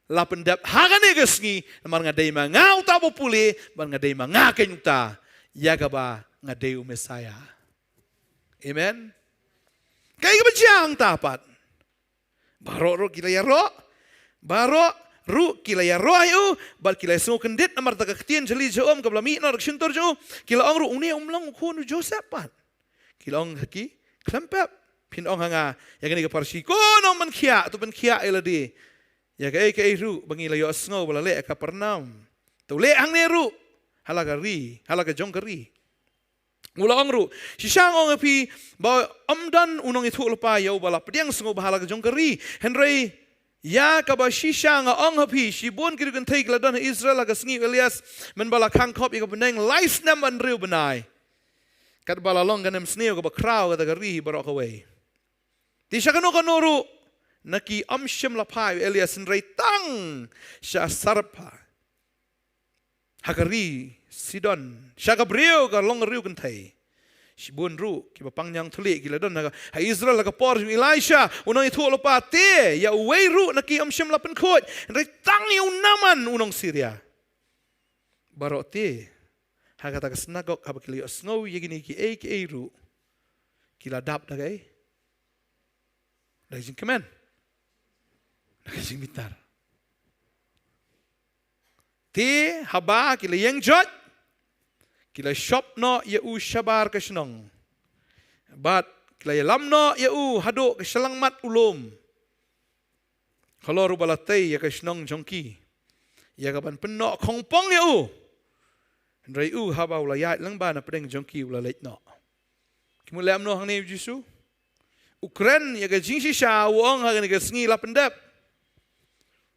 la pyndep ha kane ka sngi, namar nga dei ma nga uta uba pule, bad nga dei ma nga keiñ uta, ïa kaba nga dei u Messiah. Amen. Kaei kaba jia hangta pat? Baroh ruh ki la ïaroh. Baroh ruh ki la ïaroh ïa u, bad ki la ïasngewkyndit namar kata ka ktien jali jong um kaba la mih na ka shyntur jong u. Ki la ong ruh, "Une um long u khun u Joseph pat?" Ki la ong ha ki, "Khlem pep." Phin ong ha nga, ïa kane ka pharshi, "Ko nongpynkhiah, to pynkhiah ïa lade ïa kaei kaei ruh ba ngi la ïohsngew ba la leh ha Kapernaum, to leh hangne ruh ha la ka ri, ha la ka jong ka ri." U la ong ruh, "Shisha nga ong ïa phi ba ym don u nongïathuhlypa ïa uba la pdiang sngewbha ha la ka jong ka ri. Hynrei ïa kaba shisha nga ong ha phi, shibun ki riewkynthei ki la don ha Israel ha ka sngi u Elias, mynba la khang khop ïa ka bneng lai snem bad hynriew bnai, katba la long ka nemsniew kaba khraw kata ka ri baroh kawei. Te sha kano kano ruh na ki ym shym la phai u Elias, hynrei tang sha Sarepta ha ka ri Sidon, sha ka briew ka long riewkynthei. Shibun ruh kiba pang ñiangthohlieh ki la don ha ka, ha Israel ha ka por jong u Elisha u nongïathuhlypa, te ïa uwei ruh na ki ym shym la pynkhuid, hynrei tang ïa u Naaman u nong Syria." Baroh te ha kata ka synagog haba ki la ïohsngew ïa kine kiei kiei ruh, ki la dap da kaei? Da ka jingkmen, da ka jingbitar. Te haba ki la ïeng joit, ki la shop noh ïa u shabar ka shnong, bad ki la ïalam noh ïa u haduh ka shyllangmat u lum. Halor uba la tei ïa ka shnong jong ki ïa ka ban pynnoh khongpong ïa u. Hynrei u, haba u la ïaid lyngba na pdeng jong ki, u la leit noh. Ki mut leh kumno hangne u Jisu? U kren ïa ka jingshisha, u ong ha kane ka sngi la pyndep.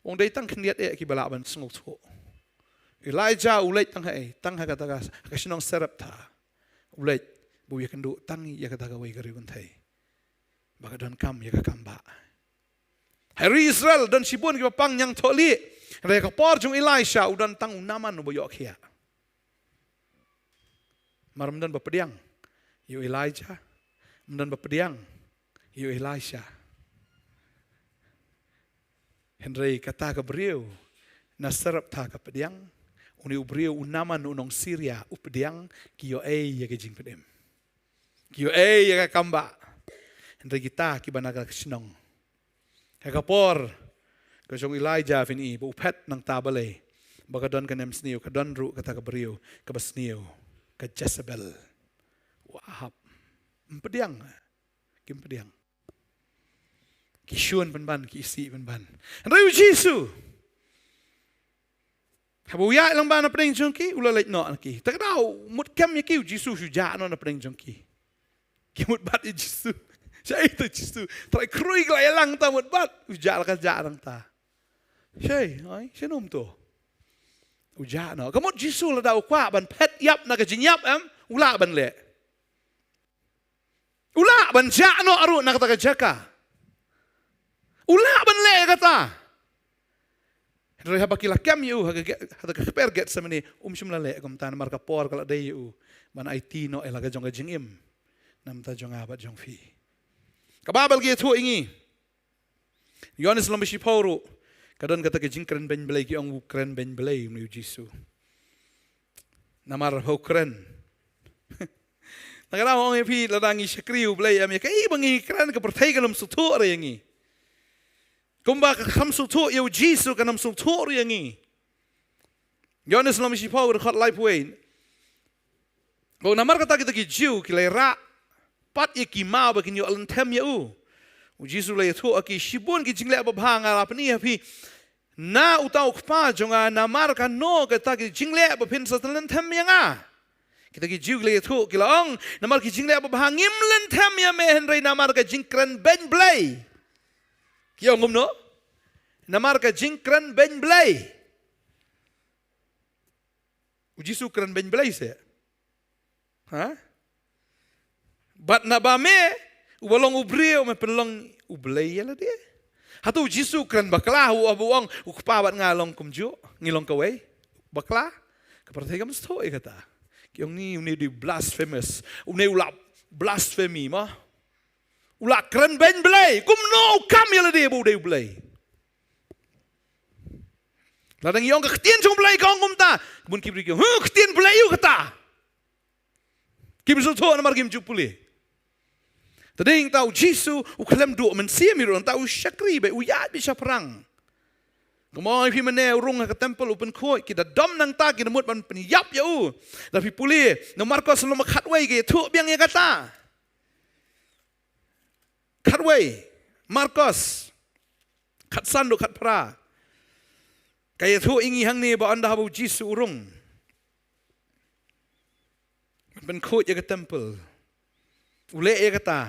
U ong dei tang khyndiat eh kiba lah ban sngewthuh. Elijah u leit tang ha ei? Tang ha kata ka, ha ka shnong Sarepta. U leit ba u ïakynduh tang ïa kata kawei ka riewkynthei ba ka donkam ïa ka kam bah. Ha ri Israel don shibun kiba pang ñiangthohlieh. Hynrei ha ka por jong u Elisha u don tang u Naaman uba ïoh khiah. Namar ym don ba pdiang ïa u Elijah, ym don ba pdiang ïa u Elisha. Hynrei kata ka briew na Sarepta ka pdiang, une u briew u Naaman u nong Syria u pdiang, ki ïoh ei ïa ka jingpynim. Ki ïoh ei ïa ka kam bah. Hynrei kita kiba na ka shnong, ha ka por ka jong u Elijah, phin i ba u phet nangta balei? Ba ka don ka nemsniew, ka don ruh kata ka briew kaba sniew, ka Jezebel. u Ahab. Ym pdiang. Kim pdiang. Ki shun pynban, ki isih pynban. Hynrei u Jisu, haba u ïaid lang bha na pdeng jong ki, u la leit noh na ki. Te ka daw mut kem ïa ki, u Jisu shu jah noh na pdeng jong ki. Ki mut bat ïa u Jisu. Shaei te u Jisu? Trai khrui ka la ïalang ta mut bat. U jah la ka jah nangta. Shaei, ai, shaei num to. U jah noh. Ka mut u Jisu lada u kwah ban phet ïap na ka jingïap em, u lah ban leh. U lah ban jah noh ruh na kata ka jaka. U lah ban leh kata. Hynrei haba ki la kem ïa u ha ka Ge-, ha ka kper Gethsemane, um shym la leh kumta namar ka por ka la dei ïa u ban aiti noh ïa la ka jong ka jingim na bynta jong nga bad jong phi. Ka Baibl ka ïathuh ïa ngi. Ïoannis lynnong ba shiphew ruh, ka don kata ka jingkren beiñ Blei, ki ong u kren beiñ Blei une u Jisu. Namar haba u kren, na ka daw ong ïa phi, lada ngi shakri U Blei em, ïa kaei ba ngi kren, ka pyrthei kan ym sngewthuh ruh ïa ngi. Kumba kam sngewthuh ïa u Jisu, kan ym sngewthuh ruh ïa ngi. Ïoannis lynnong ba shiphew, dkhot laiphew wei. Ba namar kata kita ki Jiw ki la ïarah pat ïa ki maw ba kin ïoh lynthem ïa u. U Jisu u la ïathuh ha ki, shibun ki jingleh babha nga la pyni ha phi na uta u Kpa jong nga, namar kano kata ki jingleh ba phin sa lynthem ïa nga? Kita ki Jiw ki la ïathuh, ki la ong, namar ki jingleh babha ngim lynthem ïa me, hynrei namar ka jingkren beiñ Blei. Ki ong kumno? Namar ka jingkren beiñ Blei. U Jisu u kren beiñ Blei seh? Ha? Bad naba me, uba long u briew, me pynlong u Blei ïa lade? Hato u Jisu u kren bakla, u, u ong, u Kpa bad nga long kumjuh, ngi long kawei? Bakla? Ka pyrthei kam sngewthuh ïa kata. Ki ong, ni, une u dei u blasphemous. Une u la blasphemy mo. U la kren beiñ Blei. Kumno u kam ïa lade ba u dei u Blei? Lada ngi ong ka ktien jong U Blei ka ong kumta, bun ki briew ki ong, "Huh, ktien Blei ïa u kata." Kim sngewthuh namar kim ju pule. Te dei nangta u Jisu u khlem duh mynsiem ïa u, nangta u shakri beit, u ïaid beit shaphrang. Kumno ïa phi mynne, u rung ha ka temple u pynkhuid, ki da dom nangta, ki da mut ban pynïap ïa u. Da phi pule na Markos lynnong ba khatwei, ka ïathuh biang ïa kata. Khatwei, Markos khatsan haduh khatphra. Ka ïathuh ïa ngi hangne ba ynda haba u Jisu u rung ban pynkhuid ïa ka temple, u leh ïa kata.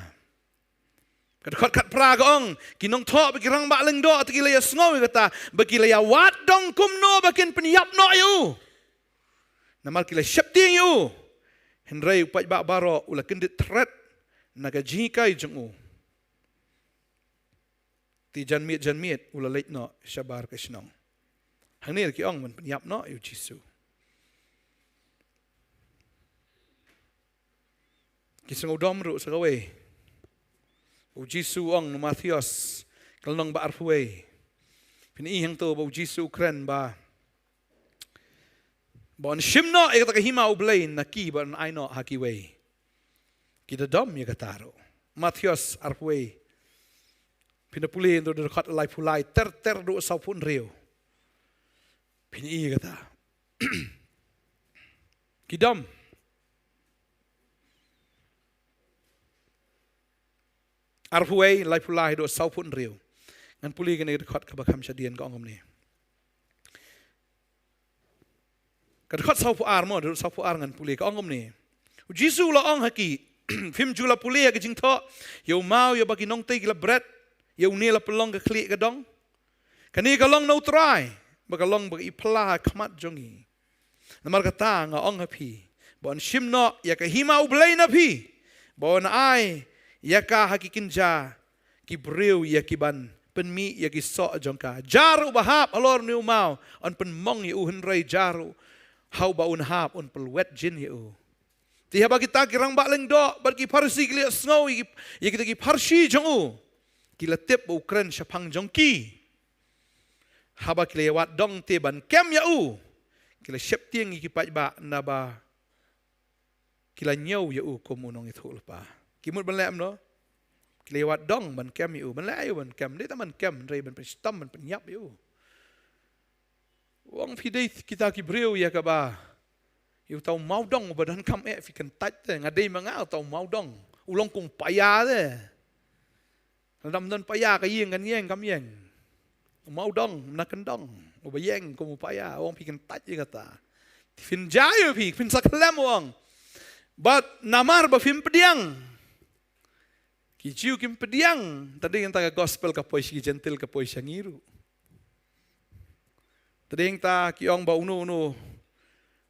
Ka dkhot khatphra ka ong, ki nongthoh bad ki rangbah lyngdoh te ki la ïasngew ïa kata, bad ki la ïawad dong kumno ba kin pynïap noh ïa u. Namar ki la sheptieng ïa u. Hynrei u paidbah baroh u la kyndit thret na ka jinghikai jong u. Te janmiet janmiet u la leit noh shabar ka shnong. Hangne ki ong ban pynïap noh ïa u Jisu. Ki sngewdom ruh sa kawei. U Jisu u ong na Mathaios ka lynnong ba arphew wei. Phin i hangto ba u Jisu u kren ba, ba un shim noh ïa kata ka hima U Blei na ki bad un ai noh ha kiwei. Ki da dom ïa kata ruh. Mathaios arphew wei. Phin da pule hangto da dkhot laiphew lai ter ter haduh sawphew hynriew. Phin i ïa kata. Ki dom. Arphew wei, laiphew lai haduh sawphew hynriew. Ngan pule kane ka dkhot kaba kham shadien, ka ong kumne. Ka dkhot sawphew ar mo, haduh sawphew ar ngan pule, ka ong kumne. U Jisu u la ong ha ki, phim ju la pule ha ka jingthoh ïa u maw ïa ba ki nongtei ki la bret, ïa une la pynlong ka khlieh ka dong? Kane ka long na U Trai, ba ka long ba ka i phylla ha khmat jong ngi. Namar kata nga ong ha phi, ba un shim noh ïa ka hima U Blei na phi, ba un ai ïa ka ha ki kynja ki briew ïa ki ban pynmih ïa ki soh jong ka. Jar uba hap halor une u maw un pynmong ïa u, hynrei jar u ha uba un hap un pynlwet jin ïa u. Te haba kita ki rangbah lyngdoh bad ki Pharisi ki la sngew ïa ki, ïa kita ki pharshi jong u, ki la tip ba u kren shaphang jong ki. Haba ki la ïawad dong te ban kem ïa u, ki la sheptieng ïa ki paidbah naba ki la ñiew ïa u kum u nongïathuhlypa. Ki mut ban leh kumno? Ki la ïawad dong ban kem ïa u, ban leh aïu ban kem, dei tang ban kem, hynrei ban pynshitom, ban pynïap ïa u. U ong phi dei kita ki briew ïa kaba Ïa uta u mawdong uba donkam eh phi kyntait te, nga dei ma nga uta u mawdong. U long kum u paia te. Lada ym don paia ka ïing kan ïeng kam ïeng. U mawdong, mna kyndong. Uba ïeng kum u paia, u ong phi kyntait ïa kata. Phin jia ïa phi, phin sa khlem u ong. Bad namar ba phim pdiang. Ki Jiw kim pdiang, te dei hangta ka gospel ka poi sha ki Jentil ka poi sha ngi ruh. Te dei hangta ki ong ba uno uno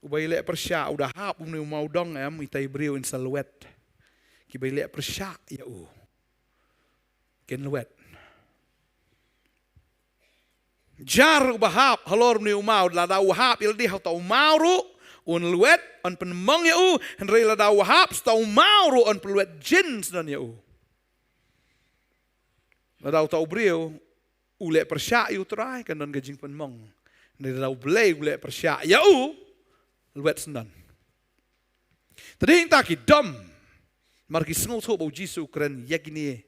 uba ïaleh pyrshah u da hap une u mawdong em, ita i briew in sa lwet. Kiba ïaleh pyrshah ïa u kin lwet. Jar uba hap halor une u maw, lada u hap ïa lade ha uta u maw ruh un lwet, yn pynmong ïa u, hynrei lada u hap sa uta u maw ruh yn pynlwet jin sdang ïa u. Lada uta u briew u leh pyrshah ïa u Trai kan don ka jingpynmong. Hynrei lada U Blei u leh pyrshah ïa u, lwet sdang. Te dei hangta ki dom. Namar ki sngewthuh ba U Jisu u kren ïa kine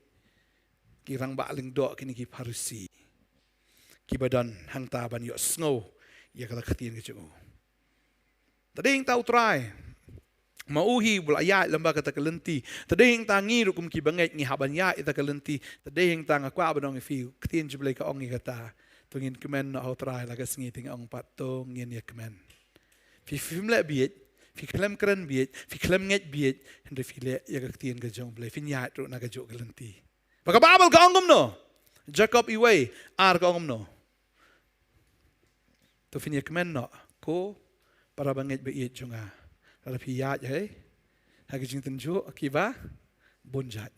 ki rangbah lyngdoh, kine ki Pharisi. Kiba don hangta ban ïohsngew ïa kata ka ktien ka jong u. Te dei hangta U Trai. Ma u hi uba la ïaid lyngba kata ka lynti. Te dei hangta ngi ruh kum kiba ngeit ngi hap ban ïaid ïa kata ka lynti. Te dei hangta nga kwah ban ong ïa phi, ktien jong U Blei ka ong ïa kata. To ngin kmen noh ha U Trai la ka sngi, te nga ong pat to ngin ïa kmen. Phi phim leh bieit, phi khlem kren bieit, phi khlem ngeit bieit, hynrei phi leh ïa ka ktien ka jong U Blei, phin ïaid ruh na kajuh ka lynti. Ba ka Baibl ka ong kumno? Jakob wei ar ka ong kumno? To phin ïa kmen noh, ko para bangeit ba ïeit jong nga. Lada phi ïaid ha ka jingtynjuh kiba bun jait.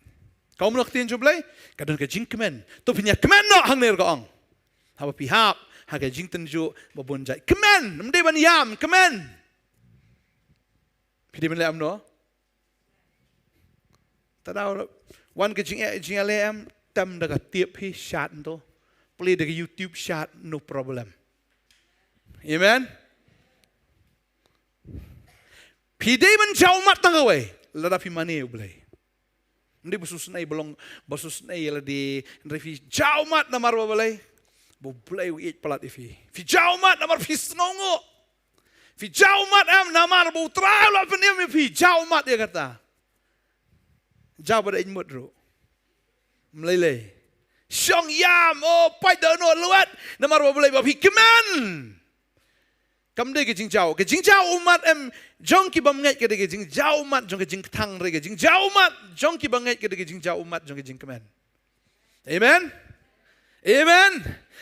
Ka ong kumno ka ktien jong U Blei? Ka don ka jingkmen. To phin ïa kmen noh, hangne ruh ka ong. Haba phi hap ha ka jingtynjuh ba bun jait, kmen, ym dei ban ïam, kmen. Phi dei ban leh kumno? Te da wan ka jingeh, jingeh leh em, tem da ka tip hi shad nto. Plie da ka YouTube shad, no problem. Amen. Phi dei ban jaw mat tang kawei, lada phi mane U Blei. Ym dei ba shu snei ba long, ba shu snei ïa lade, hynrei phi jaw mat namar ba balei? Ba U Blei u ïeit palat ïa phi. Phi jaw mat namar phi sngewnguh. Phi jaw mat em namar ba U Trai u la pynim ïa phi, jaw mat ïa kata. Jaw bad ïeit mut ruh. Ym lei lei. Shong ïam, o, pait da uno lwet, namar ba balei? Ba phi kmen. Kam dei ka jingjaw, ka jingjaw ummat em jong ki bym ngeit, ka dei ka jingjaw ummat jong ka jingkthang, hynrei ka jingjaw ummat jong ki bym ngeit ka dei ka jingjaw ummat jong ka jingkmen. Amen. Amen.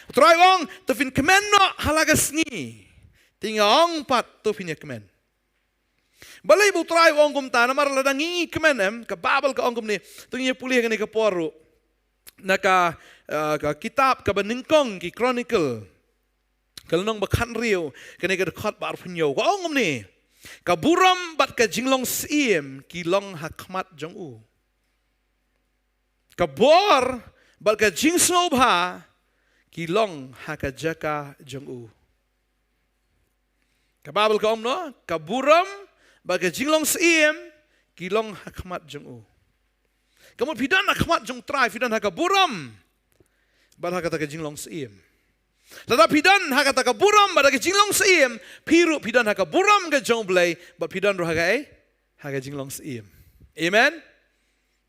U Trai u ong, to phin kmen noh ha la ka sngi. Te nga ong pat, to phin ïa kmen. Balei ba U Trai u ong kumta? Namar lada ngi kmen em, ka Baibl ka ong kumne. To ngin ïa pule ha kane ka por ruh. Na ka, eh, ka kitab kaba nyngkong ki Chronicle. Ka lynnong ba khathynriew, kane ka dkhot ba arphew hynñiew. Ka ong kumne. Ka burom bad ka jinglong syiem ki long ha khmat jong u. Ka bor bad ka jingsngewbha ki long ha ka jaka jong u. Ka Baibl ka ong kumno, ka burom bad ka jinglong syiem ki long ha khmat jong u. Ka mut phi don ha khmat jong U Trai, phi don ha ka burom bad ha kata ka jinglong syiem. Lada phi don ha kata ka burom bad ha ka jinglong syiem, phi ruh phi don ha ka burom ka jong U Blei, bad phi don ruh ha ka ei? Ha ka jinglong syiem. Amen.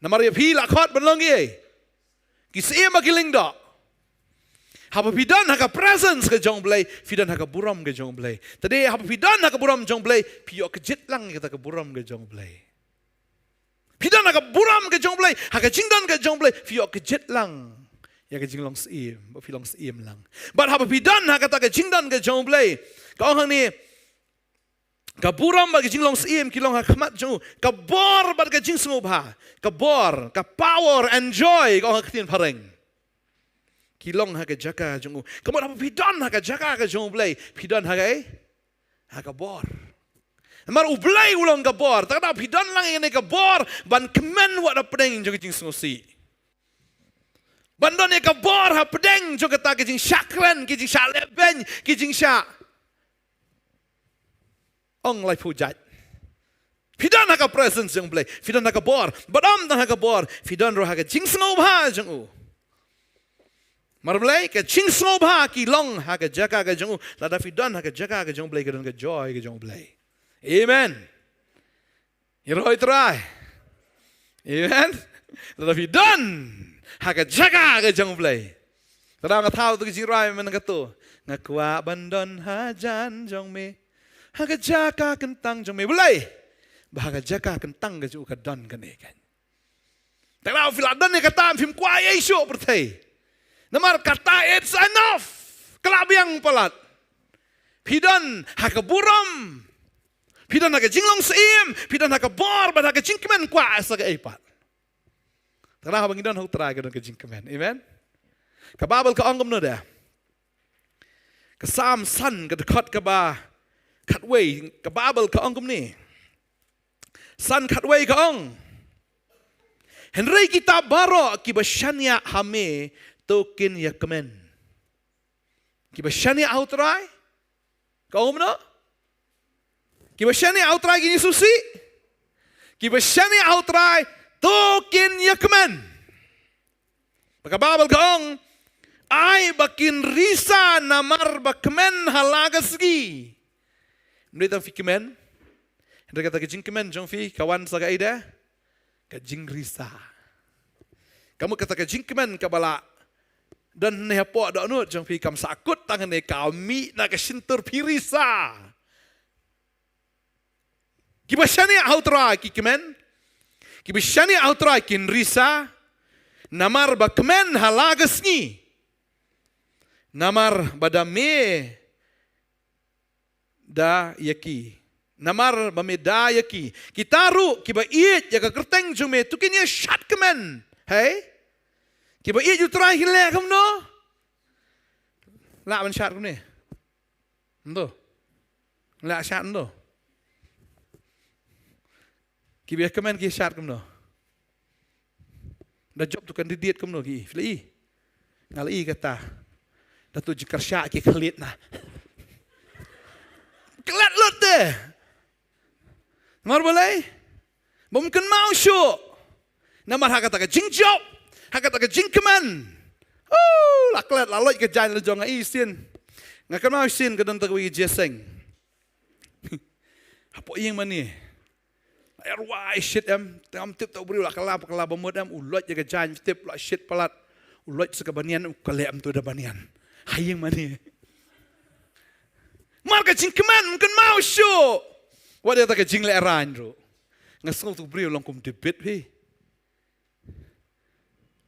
Namar ïa phi la khot ban long ki ei? Ki syiem bad ki lyngdoh. Haba phi don ha ka presence ka jong U Blei, phi don ha ka burom ka jong U Blei. Te dei haba phi don ha ka burom jong U Blei, phi ïoh kjit lang ïa kata ka burom ka jong U Blei. Phi don ha ka burom ka jong U Blei, ha ka jingdon ka jong U Blei, phi ïoh kjit lang ïa ka jinglong syiem, ba phi long syiem lang. Bad haba phi don ha kata ka jingdon ka jong U Blei, ka ong hangne, ka burom bad ka jinglong syiem ki long ha khmat jong u. Ka bor bad ka jingsngewbha. Ka bor, ka power and joy, ka ong ha ka ktien phareng, ki long ha ka jaka jong u. Ka mut haba phi don ha ka jaka ka jong U Blei, phi don ha ka ei? Ha ka bor. Namar U Blei u long ka bor. Te lada phi don lang ïa kane ka bor, ban kmen wat hapdeng jong ka jingsngewsih. Ban don ïa ka bor hapdeng jong kata ka jingshakren, ka jingshah lehbeiñ, ka jingshah ong laiphew jait. Phi don ha ka presence jong U Blei, phi don ha ka bor, bad ym don ha ka bor, phi don ruh ha ka jingsngewbha jong u. Namar balei? Ka jingsngewbha ki long ha ka jaka ka jong u. Lada phi don ha ka jaka ka jong U Blei, ka don ka joy ka jong U Blei. Amen. Ïaroh ïa u Trai. Amen. Lada phi don ha ka jaka ka jong U Blei. Te nga thaw ïa ka jingrwai mynta kato. Nga kwah ban don hajan jong me ha ka jaka kyntang jong me. Balei? Ba ha ka jaka kyntang ka jong u ka don kane kan. Te lada phi la don ïa kata, phim kwah ei ei shuh pyrthei. Namar kata it's enough. Ka la biang palat. Phi don ha ka burom. Phi don ha ka jinglong syiem, phi don ha ka bor, bad ha ka jingkmen, kwah sa kaei pat. Te lada haba ngi don ha u Trai ka don ka jingkmen. Amen. Ka Baibl ka ong kumno de? Ka Salm san ka dkhot kaba khatwei, ka Baibl ka ong kumne. San khatwei ka ong. Hynrei kita baroh kiba shaniah ha me to kin ïakmen. Kiba shaniah ha u Trai. Ka ong kumno? Kiba shaniah ha u Trai kin ïasngewsih. Kiba shaniah ha u Trai to kin ïakmen. Ba ka Baibl ka ong, ai ba kin risa namar ba kmen ha la ka sngi. Ym dei tang phi kmen. Hynrei kata ka jingkmen jong phi ka wan sa kaei de? Ka jingrisa. Ka mut kata ka jingkmen kaba la don hangne hapoh dohnud jong phi kam sahkut tang hangne, ka mih na ka shyntur, phi risa. Kiba shaniah ha u Trai ki kmen. Kiba shaniah ha u Trai kin risa. Namar ba kmen ha la ka sngi. Namar ba da me da ïa ki. Namar ba me da ïa ki. Kita ruh kiba ïeit ïa ka kyrteng jong me to kin ïashad kmen. Hei? Kiba ïeit ïa u Trai kin leh kumno? Lah ban shad kumne. Ym to. Lah shad ym to. Kiba ïakmen ki shad kumno? Da jop tu kan didiet kumno ki. Phi la i. Nga la i kata. Da tu jingkyrshah ki khlid na. Klet lut te. Namar balei? Bym kynmaw shuh. Namar ha kata ka jingjop, ha kata ka jingkmen. Oh, la klet, la loit ka jaiñ la jong, nga i sien. Nga kynmaw sien ka don ta kawei ka jingïaseng. Hapoh ïing mane. La ïa rwai shit em, te ngam tip ta u briew la kylla, kylla ba mut em, u loit ïa ka jaiñ tip la shit palat. U loit sa ka banian, u ka leh em tu da banian. Ha ïing mane. Mar ka jingkmen, ym kynmaw shuh. Wat ïa ta ka jinglehrain ruh. Nga sngew tu u briew long kum David phi.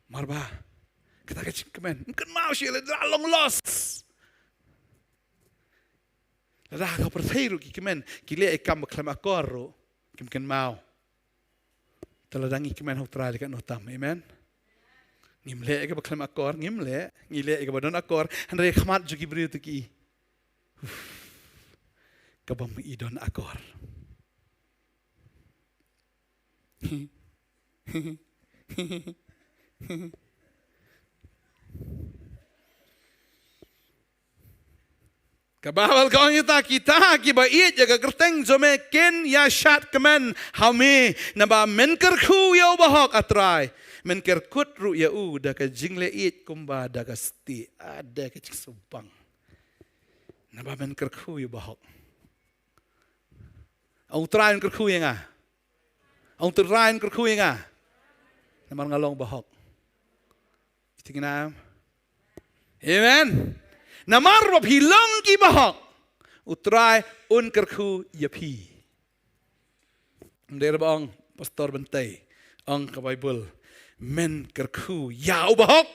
Mar ba kata ka jingkmen, ym kynmaw shuh, la long lost. Lada ka pyrthei ruh ki kmen, ki leh ïa ka ba khlem akor ruh, kim kynmaw. Te lada ngi kmen ha u Trai leh katno tam, amen. Ngim leh ïa ka ba khlem akor, ngim leh, ngi leh ïa ka ba don akor, hynrei ha khmat jong ki briew te ki. Uf. Ka bym i don akor. Ka Baibl ka ong ïa kita, kita kiba ïeit ïa ka kyrteng jong me kin ïashad kmen ha me, naba men kyrkhu ïa u bahok, ah Trai. Men kyrkhu ruh ïa u da ka jingleh ïeit kumba da ka stieh. Ah, da ka jingsubang. Naba men kyrkhu ïa u bahok. Ong u Trai un kyrkhu ïa nga. Ong u Trai un kyrkhu ïa nga. Namar nga long bahok. Phi tip ïa nga? Amen. Namar ba phi long ki bahok, u Trai un kyrkhu ïa phi. Ym dei re ba ong Pastor Bentei, ong ka Baibl, men kyrkhu ïa u bahok,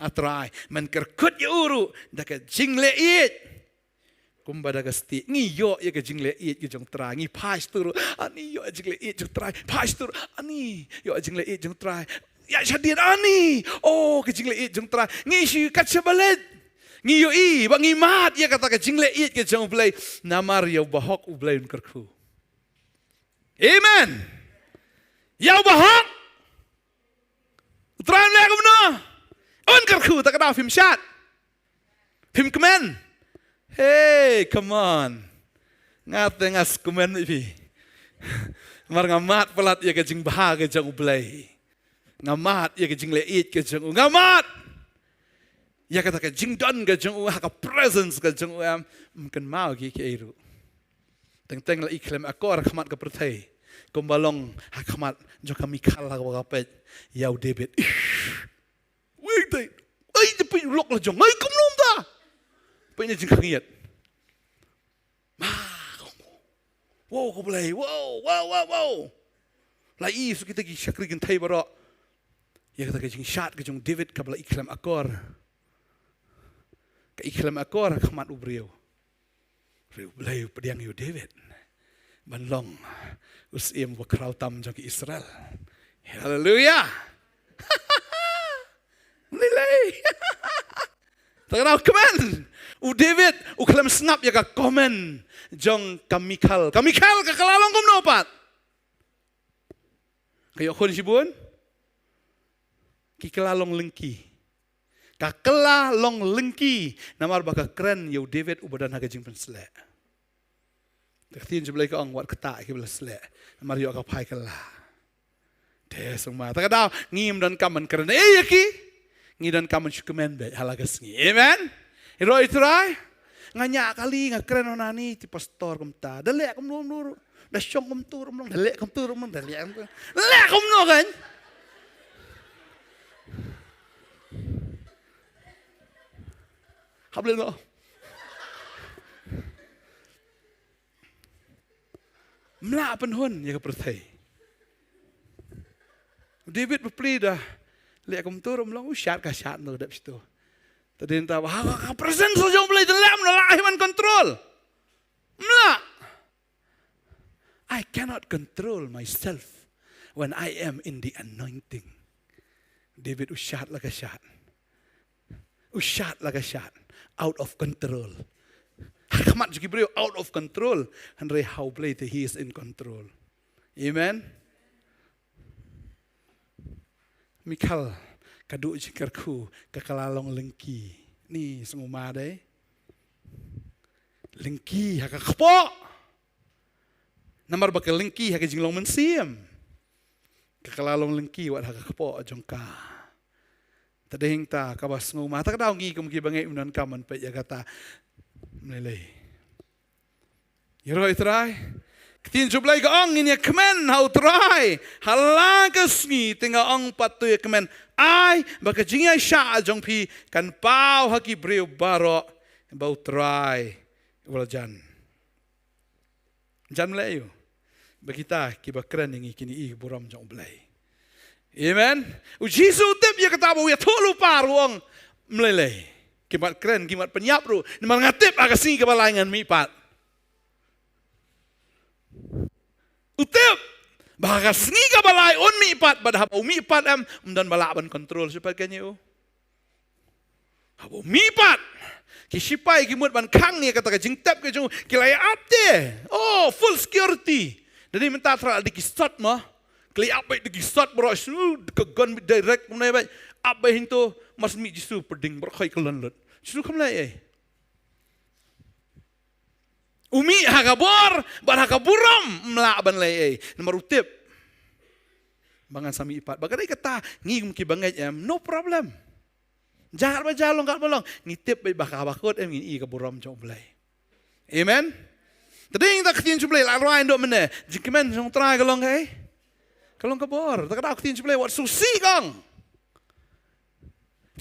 ah Trai, men kyrkhu ïa u ruh da ka jingleh ïeit. Kumba da ka stieh, ngi ïoh ïa ka jingleh ïeit ka jong Trai, ngi phai shuh ruh, ani ïoh ïa ka jingleh ïeit jong Trai, phai shuh ruh, ani ïoh ïa ka jingleh ïeit jong Trai. Ïa shadien ani, oh, ka jingleh ïeit jong Trai, ngi shu kat sha ba leit. Ngi ïohi, ba ngi mad ïa kata ka jingleh ïeit ka jong U Blei, namar ïa u bahok U Blei un kyrkhu. Amen. Ïa u bahok. U Trai un leh kumno? Un kyrkhu, ta ka daw phim shad. Phim kmen. Hey, come on. Nga te nga skmen ïa phi. Mar nga mad palat ïa ka jingbha ka jong U Blei. Nga mad ïa ka jingleh ïeit ka jong u. Nga mad ïa kata ka jingdon ka jong u, ha ka presence ka jong u em. Ym kynmaw ki kiei ruh. Teng teng la i khlem akor ha khmat ka pyrthei. Kumba long ha khmat jong ka Mikhal ha kaba ka peit ïa u David. Ish. Wei te. Ai te peit u lok la jong. Ai kumno mynta. Peit ne jingkhang ïat. Ma. Wow, ko Blei. Wow, wow, wow, wow. La i suk kita ki shakri kynthei baroh. Ïa kata ka jingshad ka jong David kaba la i khlem akor. Ka i khlem akor ha khmat u briew. Hynrei u Blei u pdiang ïa u David ban long u syiem uba khraw tam jong ki Israel. Haleluya. Lei lei. Tang nau kmen. U David u khlem sngap ïa ka comment jong ka Mikhal. Ka Mikhal ka kylla long kumno pat? Ka ïoh khun shibun. Ki kylla long lyngki. Ka kylla long lyngki namar ba ka kren ïa u David uba don ha ka jingpynsleh. Te ka ktien jong U Blei ka ong wat kata kiba la sleh namar ïoh ka phai kylla. Te sngewma ta ka daw ngim donkam ban kren ei ïa ki. Ngi donkam ban shu kmen beit ha la ka sngi. Amen. Ïaroh ïa u Trai. Nga ñiah kali nga kren hana ni ti pastor kumta. Da leh kumno kumno ruh. Da shong kumto ruh mlong. Da leh kumto ruh mlong. Da leh kumto. Da leh kumno kan. Hap leh noh. Mla pynhun ïa ka pyrthei. David bapli da leh kumto ruh mlong u shad ka shad noh dep shito. Tadin ta ba ha ka presence jong U Blei te lem na la hi man control. Mla. I cannot control myself when I am in the anointing. David u shad la ka shad. U shad la ka shad. Out of control. Ha khmat jong ki briew out of control. Hynrei ha U Blei te he is in control. Amen. Mikhal ka duh jingkyrkhu ka kylla long lyngki. Ni sngewma dei. Lyngki ha ka kpoh. Namar ba ka lyngki ha ka jinglong mynsiem. Ka kylla long lyngki wat ha ka kpoh jong ka. Tadei hangta kaba sngewma ta ka daw ngi kum kiba ngeit mynta ka man peit ïa kata. Mlei lei. Ïaroh ïa u Trai. Ka ktien jong U Blei ka ong ngin ïa kmen ha u Trai. Ha la ka sngi te nga ong pat to ïa kmen. Ai ba ka jingïaishah jong phi kan paw ha ki briew baroh ba u Trai u la jan. Jan mlei ïa u. Ba kita kiba kren ïa ngi kin ïohi burom jong U Blei. Amen. U Jisu u tip ïa kata ba u ïathuh lypa ruh u ong mlei lei. Ki mat kren ki mat pynïap ruh. Namar nga tip ha ka sngi kaba lai ngan mih pat. U tip ba ha ka sngi kaba lai un mih pat bad haba u mih pat em ym don ba lah ban control shuh pat kein ïa u. Haba u mih pat ki sipai ki mut ban khang ïa kata ka jingtep ka jong u ki la ïa ap te. Oh, full security. Da dei mynta trai da ki sat ma. Ki la ïa ap beit da ki sat baroh shu ka gun beit direct kumne beit. Ap beit hangto mas mih Jisu pdeng baroh khoi ka lon lut. Jisu kam lei ei. U mih ha ka bor bad ha ka burom ym lah ban lei ei. Namar u tip ba ngan sa mih pat ba ka dei kata ngi kum kiba ngeit em no problem. Jaka ba jaka long kaba long ngi tip beit ba kaba kut em ngin ïohi ka burom jong U Blei. Amen. Tadei ta ka ktien jong U Blei la rwai ndo mynne jingkmen jong u Trai ka long kaei? Ka long ka bor. Ta ka daw ka ktien jong U Blei wat sngewsih kong.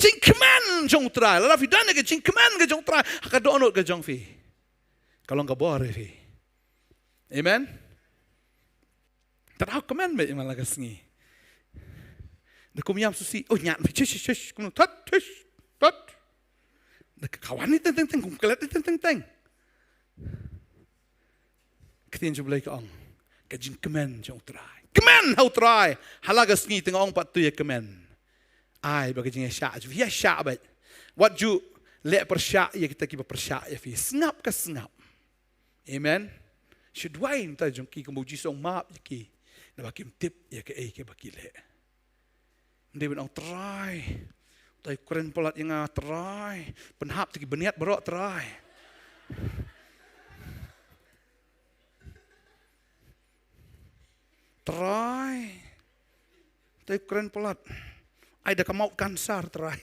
Jingkmen jong u Trai lada phi don ïa ka jingkmen ka jong u Trai ha ka dohnud ka jong phi ka long ka bor ïa phi. Amen. Tang daw kmen beit ïa man la ka sngi. Da kum ïam sngewsih oh ñiah phi shish shish shish kumno thot shish thot. Da ka kawan ni teng teng teng kum klet ni teng teng teng. Ka ktien jong U Blei ka ong ka jingkmen jong u Trai. Kmen ha u Trai ha la ka sngi te nga ong pat to ïa kmen. Ai ba ka jingïashah ju ïashah beit. Wat ju leh pyrshah ïa kita kiba pyrshah ïa phi sngap ka sngap. Amen. Shu duwai ïa kita jong ki kumba u Jisu u ong map ïa ki naba kim tip ïa kaei kaba ki leh. Ym dei ban ong Trai. Trai kren palat ïa nga Trai. Pynhap te ki bniat baroh Trai. Trai. Trai kren palat. Ai da ka maut kansar Trai.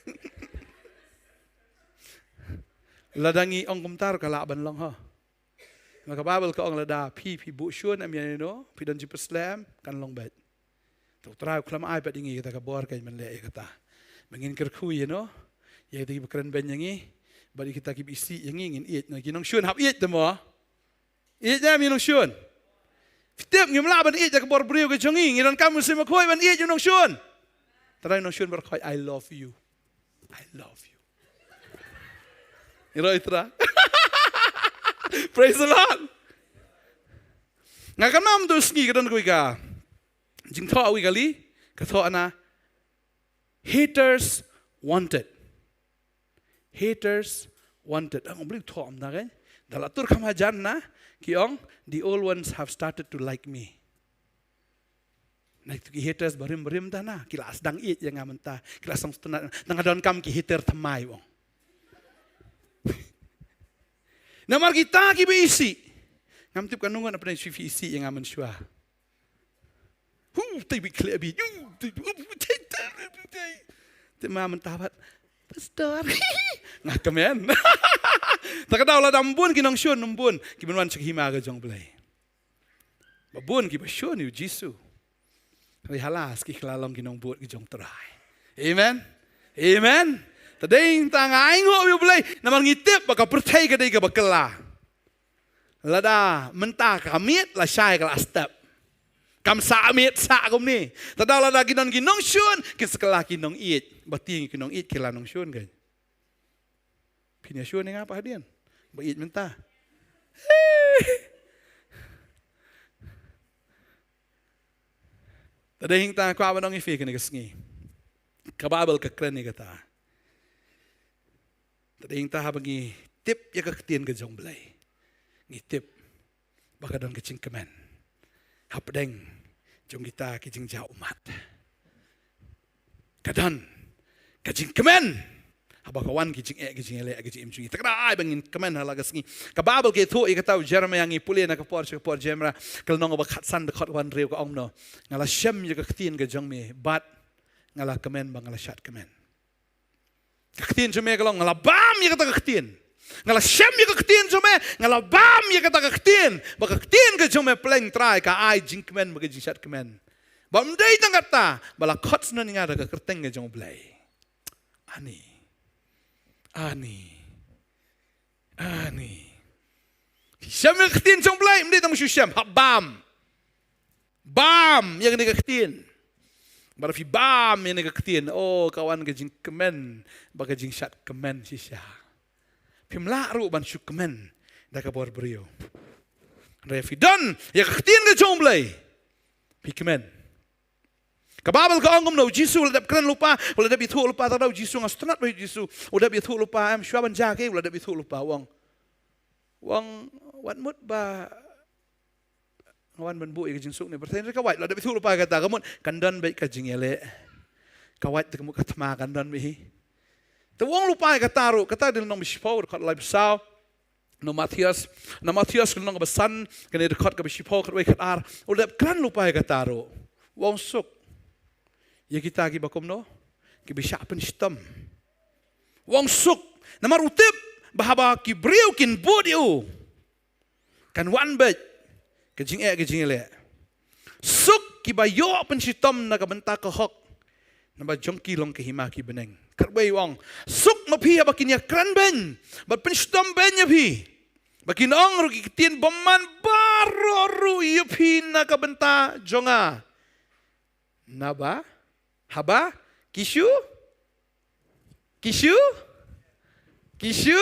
Lada ngi ong kumta ka lah ban long ha. Namar ka Baibl ka ong lada phi, phi buh shun em ïa ino, phi don jingpyrshlur em, kan long beit. Te U Trai u khlem ai pat ïa ngi kata ka bor ka ban leh ïa kata. Ba ngin kyrkhu ïa ino, ïa kita kiba kren beiñ ïa ngi, bad ïa kita kiba isih ïa ngi ngin ïeit, na ki nongshun hap ïeit te mo. Ïeit ne em ïa nongshun? Phi tip ngim lah ban ïeit da ka bor briew ka jong ngi, ngi donkam u Mynsiem Bakhuid ban ïeit ïa nongshun. Trai nongshun baroh khoit, "I love you. I love you." Ïa ro itra. Praise the Lord. Nga kynmaw mynta u sngi ka don kawei ka jingthoh, kawei ka kali, ka thoh na haters wanted. Haters wanted. Ang bli thoh am na kan. Da la tur kham hajan na, ki ong, "The old ones have started to like me." Na tu ki haters barim barim ta na, ki la sdang ïeit ïa nga mynta, ki la sdang sngewtynnat, tang ka donkam ki hater thymmai, ong. Namar kita kiba isih. Ngam tip ka nongon apa na shu phi isih ïa nga mynshuwa. Hu, te bit khleh bit. Hu, te, hu, te, te, te. Te ma mynta pat, "Pastor." Nga kmen. Ta ka daw lada ym bun ki nongshun, ym bun kiban wan sha ka hima ka jong U Blei. Ba bun kiba shun ïa U Jisu. Hynrei hala ki la long ki nongbud ki jong U Trai. Amen. Amen. Te dei tang ai nguh ïa U Blei. Namar ngi tip ba ka pyrthei ka dei kaba kylla. Lada mynta ka miet, lashai ka la step. Kam sah miet sah kumne. Te da lada ki don ki nongshun, ki sa kylla ki nongïeit. Ba tieng ki nongïeit ki la nongshun kan. Phin ïa shun ïa nga pat hadien. Ba ïeit mynta. Te dei hangta kwah ban ong ïa phi kane ka sngi. Ka Baibl ka kren ïa kata. Te dei hangta haba ngi tip ïa ka ktien ka jong U Blei, ngi tip ba ka don ka jingkmen hapdeng jong kita ki jingjaw ummat. Ka don ka jingkmen haba ka wan ki jingeh, ki jingïaleh, ki jingim jong ngi. Te ka dei ba ngin kmen ha la ka sngi. Ka Baibl ka ïathuh ïa kata, u Jeremaïah, ngi pule na ka por sha ka por, Jeremaïah ka lynnong ba khatsan, dkhot ka hynriew, ka ong kumno: "Nga la shem ïa ka ktien ka jong me bad nga la kmen ba nga la shad kmen." Ka ktien jong me, ka long, nga la bam ïa kata ka ktien. Nga la shem ïa ka ktien jong me, nga la bam ïa kata ka ktien. Ba ka ktien ka jong me, Blei Trai, ka ai jingkmen bad ka jingshad kmen. Bym dei tang kata, ba la khot sngewbha ïa nga da ka kyrteng ka jong U Blei. Ani. Ani. Ani. Shem ïa ka ktien jong U Blei, ym dei tang shu shem, hap bam. Bam ïa kane ka ktien. Bad phi bam ïa kane ka ktien, oh, ka wan ka jingkmen bad ka jingshad kmen shisha. Phim lah ruh ban shu kmen da ka bor briew. Hynrei phi don ïa ka ktien ka jong U Blei, phi kmen. Ka Baibl ka ong kumno, u Jisu u la dep kren lypa, u la dep ïathuh lypa, ta da u Jisu, nga sngewtynnat ba u Jisu u dep ïathuh lypa, em, shuwa ban jia ki, u la dep ïathuh lypa, u ong. U ong, wat mut ba nga wan ban buh ïa ka jingsuk ne pyrthei, hynrei ka wait, u la dep ïathuh lypa kata, ka mut kan don beit ka jingïaleh. Ka wait te ka mut ka thma kan don beit hi. Te u ong lypa ïa kata ruh, kata dei lynnong ba shiphew, dkhot laiphew saw. Na Mathaios, na Mathaios ka lynnong kaba san, kane dkhot kaba shiphew, khatwei, khatar. U la dep kren lypa ïa kata ruh. U ong suk ïa kita kiba kumno? Kiba shah pynshitom. U ong suk, namar u tip ba haba ki briew kin bud ïa u, kan wan beit ka jingeh, ka jingïaleh. Suk kiba ïoh pynshitom na ka bynta ka hok, naba jong ki long ka hima ki bneng. Khatwei u ong, suk ma phi haba kin ïakren beiñ bad pynshitom beiñ ïa phi, ba kin ong ruh ki ktien bymman baroh ruh ïa phi na ka bynta jong nga. Naba haba ki shu, ki shu, ki shu.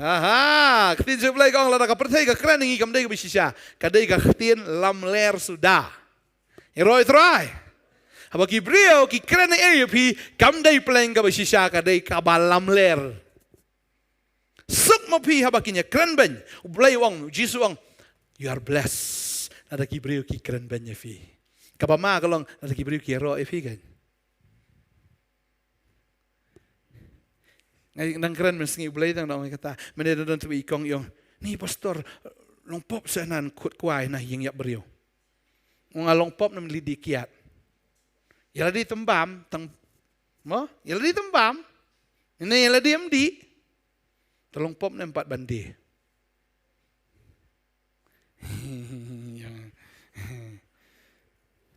Aha, ka ktien jong U Blei ka ong lada ka pyrthei ka kren ïa ngi, kam dei kaba shisha, ka dei ka ktien lamler suda. Ïaroh ïa U Trai. Haba ki briew ki kren ïa phi, kam dei pleng kaba shisha, ka dei kaba lamler. Suk ma phi haba kin ïakren beiñ. U Blei u ong, u Jisu u ong, "You are blessed lada ki briew ki kren beiñ ïa phi." Kaba ma ka long, lada ki briew ki ïaroh ïa phi kan. Nga nang kren mynsngi, U Blei u dang ong ïa kata. Mynne don, don tang i kong i ong, "Ni pastor, long pop seh, nga khot kwai na ïing ïap briew." Nga long pop, nam li di kiat. Ïa la di tang bam, tang, mo? Ïa la di tang bam. Ni ïa la di em di. Te long pop ne em pat ban die. Ïa.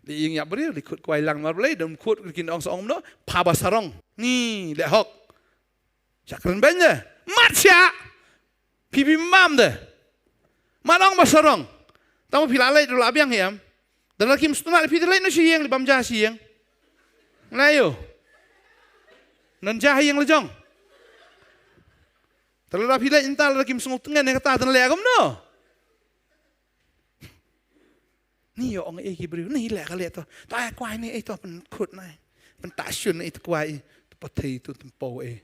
Dei ïing ïap briew, dei khut kwai lang mar Blei, dei khut kin ong sa ong no, pha ba sarong. Ni, leh hok. Sha kren beiñ de. Mat sha. Phi phi mam de. Mat ong ba sarong. Tang phi la leit la biang hi em. Dan la kim stuna phi de leit no shi ïing, li bam ja shi ïing. Ngai ïo. Nan ja hi ïing la jong. Tang la phi leit intal la kim sngew tngen ne kata dan leh agam no. Ni ïoh ong ei ki briew, ni leh ka leh to. To ai kwai ni ei to pynkhut nai. Pyntah shun ei to kwai. To pathei to tympew ei.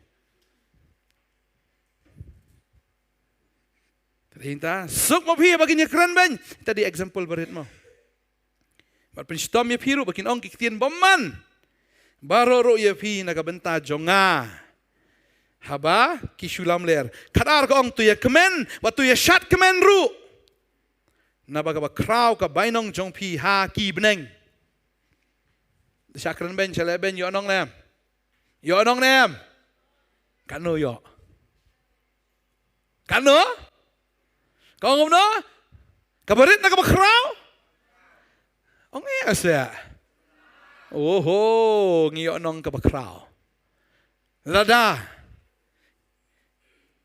Tadi ta, suk mo phi ba kin ïa kren beiñ. Tadi example barit mo. Bad pynshitom ïa phi ruh ba kin ong ki ktien bymman. Baroh ruh ïa phi na ka bynta jong nga. Haba ki shu lamler. Khadar ka ong to ïa kmen, ba to ïa shad kmen ruh. Naba kaba khraw ka bainong jong phi ha ki bneng. Sha kren beiñ, sha leh beiñ, ïoh nong ne em? Ïoh nong ne em? Kano ïoh? Kano? Ka ong kumno? Kaba rit na kaba khraw? Ong eh asa. Oho, ngi ïoh nong kaba khraw. Lada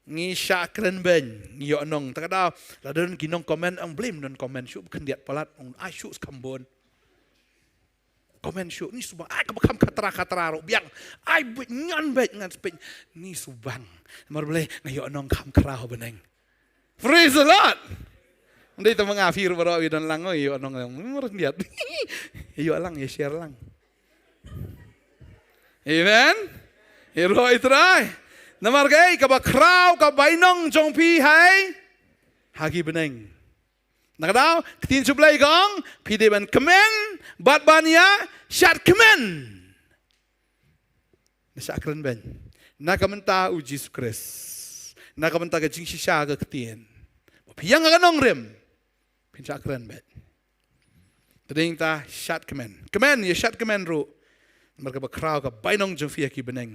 ngi shah kren beiñ, ngi ïoh nong. Ta ka daw, lada don ki nong comment, ong blim don comment, shu khyndiat palat, ong ai shu skam bun. Comment shu, ni subang, ai kaba kham khatra khatra ruh biang. Ai bit ngan bit ngan spit, ni subang. Mar Blei, nga ïoh nong kham khraw bneng. Praise the Lord. Ndei ta manga phi ruh baroh wi don lang, ïoh nong lang. Mar khyndiat. Ïoh lang, ïa share lang. Amen. Ïaroh ïa Trai. Namar kaei, kaba khraw ka bainong jong phi hai ha ki bneng. Na ka daw, ka ktien jong U Blei ka ong, phi dei ban kmen bad ban ïa shad kmen. Na shah kren beiñ. Na ka bynta u Jisu Khrist. Na ka bynta ka jingshisha ka ktien. Ba phi ïa nga ka nongrim. Phin shah kren beiñ. Tadei ta shad kmen. Kmen, ïa shad kmen ruh. Namar kaba khraw ka bainong jong phi ha ki bneng.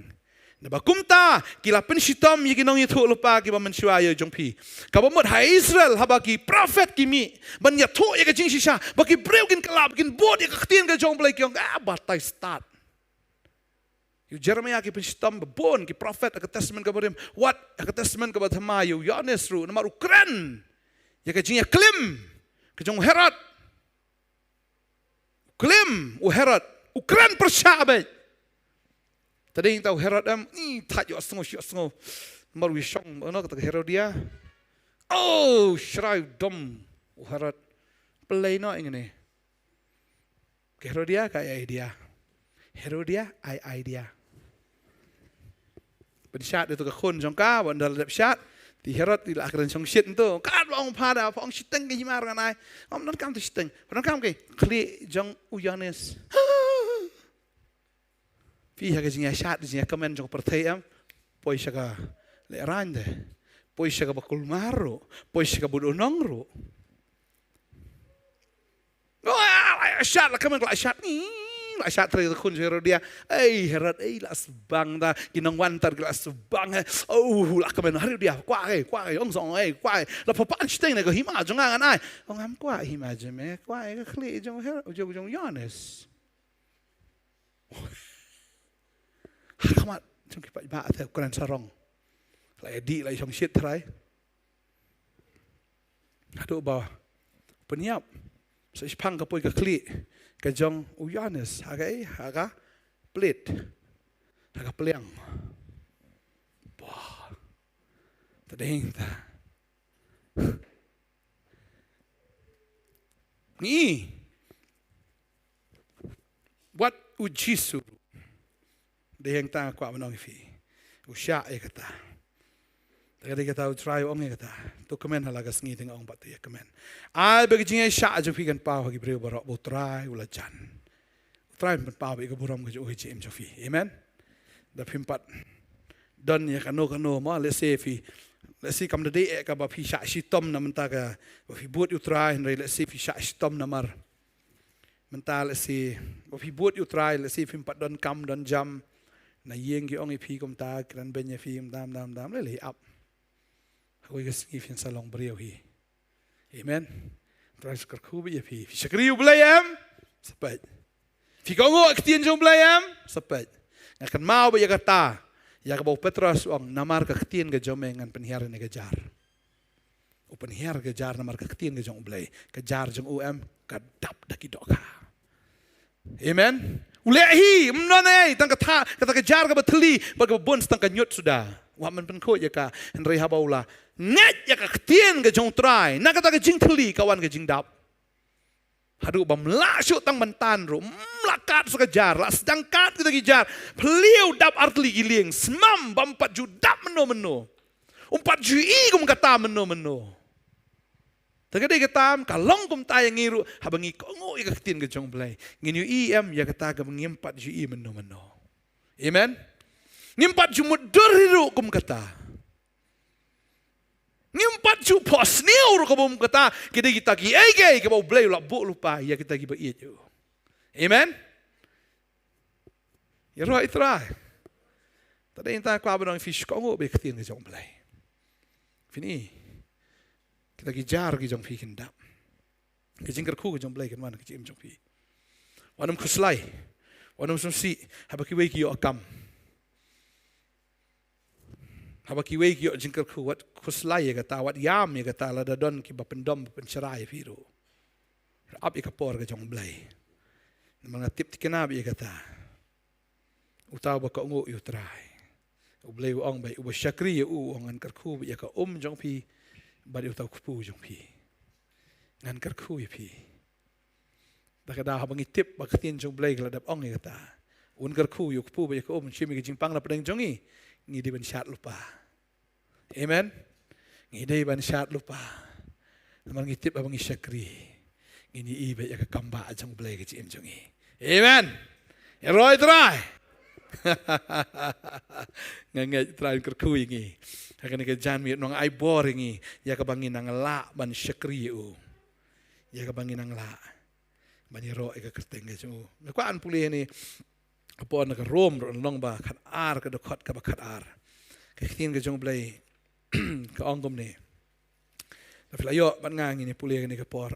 Naba kumta ki la pynshitom ïa ki nongïathuhlypa kiba mynshuwa ïa jong phi. Kaba mut ha Israel haba ki prophet ki mih ban ïathuh ïa ka jingshisha, ba ki briew kin kylla, kin bud ïa ka ktien ka jong U Blei, ki ong, ah, batai stad. Ïa u Jeremiah ki pynshitom ba bun ki prophet ha ka Testament kaba rim. Wat ha ka Testament kaba thymmai, ïa u Ïoannis ruh, namar u kren ïa ka jingïaklim ka jong u Herod. U klim u Herod, u kren pyrshah beit. Tadei ta u Herod em, ni thait ïohsngew, ïohsngew. Namar u ïashong, no, kata ka Herodia. Oh, shrai u dom u Herod. Pynlei noh ïa ngane. Ka Herodia ka ai idea. Herodia ai idea. Pynshad ïa uto ka khun jong ka, ba ynda la dep shad, te Herod te la kren shongshit nto. Katba ong pha da, pha ong shiteng ka hima ngan ai. Ym donkam te shiteng. Pha donkam ka khlieh jong u Ïoannis. Phi ha ka jingïashad, jingïakmen jong ka pyrthei em. Poi sha ka lehraiñ de. Poi sha kaba kulmar ruh. Poi sha kaba dei u nong ruh. Oh, la shad, la kmen, la shad. Ni, la shad trei ka khun jong Herodia. Ei, Herod, ei, la sbang da. Ki nongwan tar ki la sbang, eh. Oh, la kmen, Herodia, kwah, eh, kwah, eh, ong song, eh, kwah, eh. La pha pan shiteng ne ka hima jong nga ngan ai. Ong ngam kwah hima jong me, kwah, eh, ka khlieh jong Her-, jong, jong Ïoannis. Ha khmat jong ki paidbah te u kren sarong. La ïa dih, la ïa shongshit trai. Haduh ba pynïap. Sa shiphang ka poi ka khlieh ka jong u Ïoannis ha ka, eh, ha ka plit. Ha ka pliang. Bah. Tadei ta. Ngi. Wat u Jisu. Dei hangta nga kwah ban ong ïa phi. U shah ïa kata. Te ka dei kata u Trai u ong ïa kata. To kmen ha la ka sngi te nga ong pat to ïa kmen. Ai ba ka jingïashah jong phi kan paw ha ki briew baroh ba u Trai u la jan. U Trai un pynpaw ïa ka burom ka jong u ha ka jingim jong phi. Amen. Da phim pat don ïa kano kano mo, lehse phi, lehse kam da dei eh kaba phi shah shitom na mynta kaba phi bud ïa u Trai, hynrei lehse phi shah shitom namar mynta lehse ba phi bud ïa u Trai, lehse phim pat don kam don jam. Na ïing ki ong ïa phi kumta, kren beiñ ïa phi kumta, kumta, kumta, lei lei ap. Ha kawei ka sngi phin sa long briew hi. Amen. Trai sa kyrkhu beit ïa phi. Phi shakri U Blei em? Sa peit. Phi kohnguh ïa ka ktien jong U Blei em? Sa peit. Nga kynmaw beit ïa kata, ïa kaba u Petros u ong, namar ka ktien ka jong me ngan pynhiar ïa kane ka jar. U pynhiar ka jar namar ka ktien ka jong U Blei. Ka jar jong u em, ka dap da ki dohkha. Amen. U leh hi, ym don ei, tang kata, kata ka jar kaba thylli, bad kaba bun sa tang ka ñiut suda. Wat men pynkhuid ïa ka, hynrei haba u la ngeit ïa ka ktien ka jong U Trai, na kata ka jingthylli ka wan ka jingdap. Haduh bym lah shuh tang ban tan ruh, ym lah kad sa ka jar, la sdang kad kita ki jar, phylliew dap artylli ki lieng, smam bym pat ju dap mynno mynno. Ym pat ju i kum kata mynno mynno. Te ka dei kata em, ka long kumta ïa ngi ruh, haba ngi kohnguh ïa ka ktien ka jong U Blei. Ngin ïohi em ïa kata kaba ngim pat ju i mynno mynno. Amen. Ngim pat ju mutdur hi ruh kum kata. Ngim pat ju phohsniew ruh kum kata, ki dei kita kiei kiei kaba U Blei u la buh lypa ïa kita kiba ïeit ïa u. Amen. Ïaroh ïa U Trai. Te dei nangta kwah ban ong ïa phi, shu kohnguh beit ïa ka ktien ka jong U Blei. Phin i, kita ki jar ki jong phi kin dap. Ka jingkyrkhu ka jong U Blei kan wan ha ka jingim jong phi. Wat nym khuslai. Wat nym sngewsih haba kiwei ki ïoh kam. Haba kiwei ki ïoh jingkyrkhu, wat khuslai ïa kata, wat ïam ïa kata, lada don kiba pyndom, ba pynshrai ïa phi ruh. Ap ïa ka por ka jong U Blei. Namar nga tip thikna beit ïa kata. Uta uba kohnguh ïa U Trai, U Blei u ong beit, uba shakri ïa u, u ong, ngan kyrkhu beit ïa ka um jong phi bad ïa uta u kpu jong phi. Ngan kyrkhu ïa phi. Te ka daw haba ngi tip ba ka ktien jong U Blei ka la dep ong ïa kata, un kyrkhu ïa u kpu bad ïa ka um, shim ïa ka jingpang na pdeng jong ngi, ngi dei ban shad lypa. Amen. Ngi dei ban shad lypa. Namar ngi tip haba ngi shakri, ngin ïohi beit ïa ka kam ba jong U Blei ha ka jingim jong ngi. Amen. Ïaroh ïa U Trai. Nga ngeit U Trai un kyrkhu ïa ngi ha kane ka janmiet, un ai bor ïa ngi ïa kaba ngin nang lah ban shakri ïa u, ïa kaba ngin nang lah ban ïaroh ïa ka kyrteng ka jong u. Nga kwah ban pule hangne ha ka por na ka Rom ruh, lynnong ba khatar, ka dkhot kaba khatar. Ka ktien ka jong U Blei ka ong kumne. Lada phi la ïoh bad nga, ngin ïa pule kane ka por.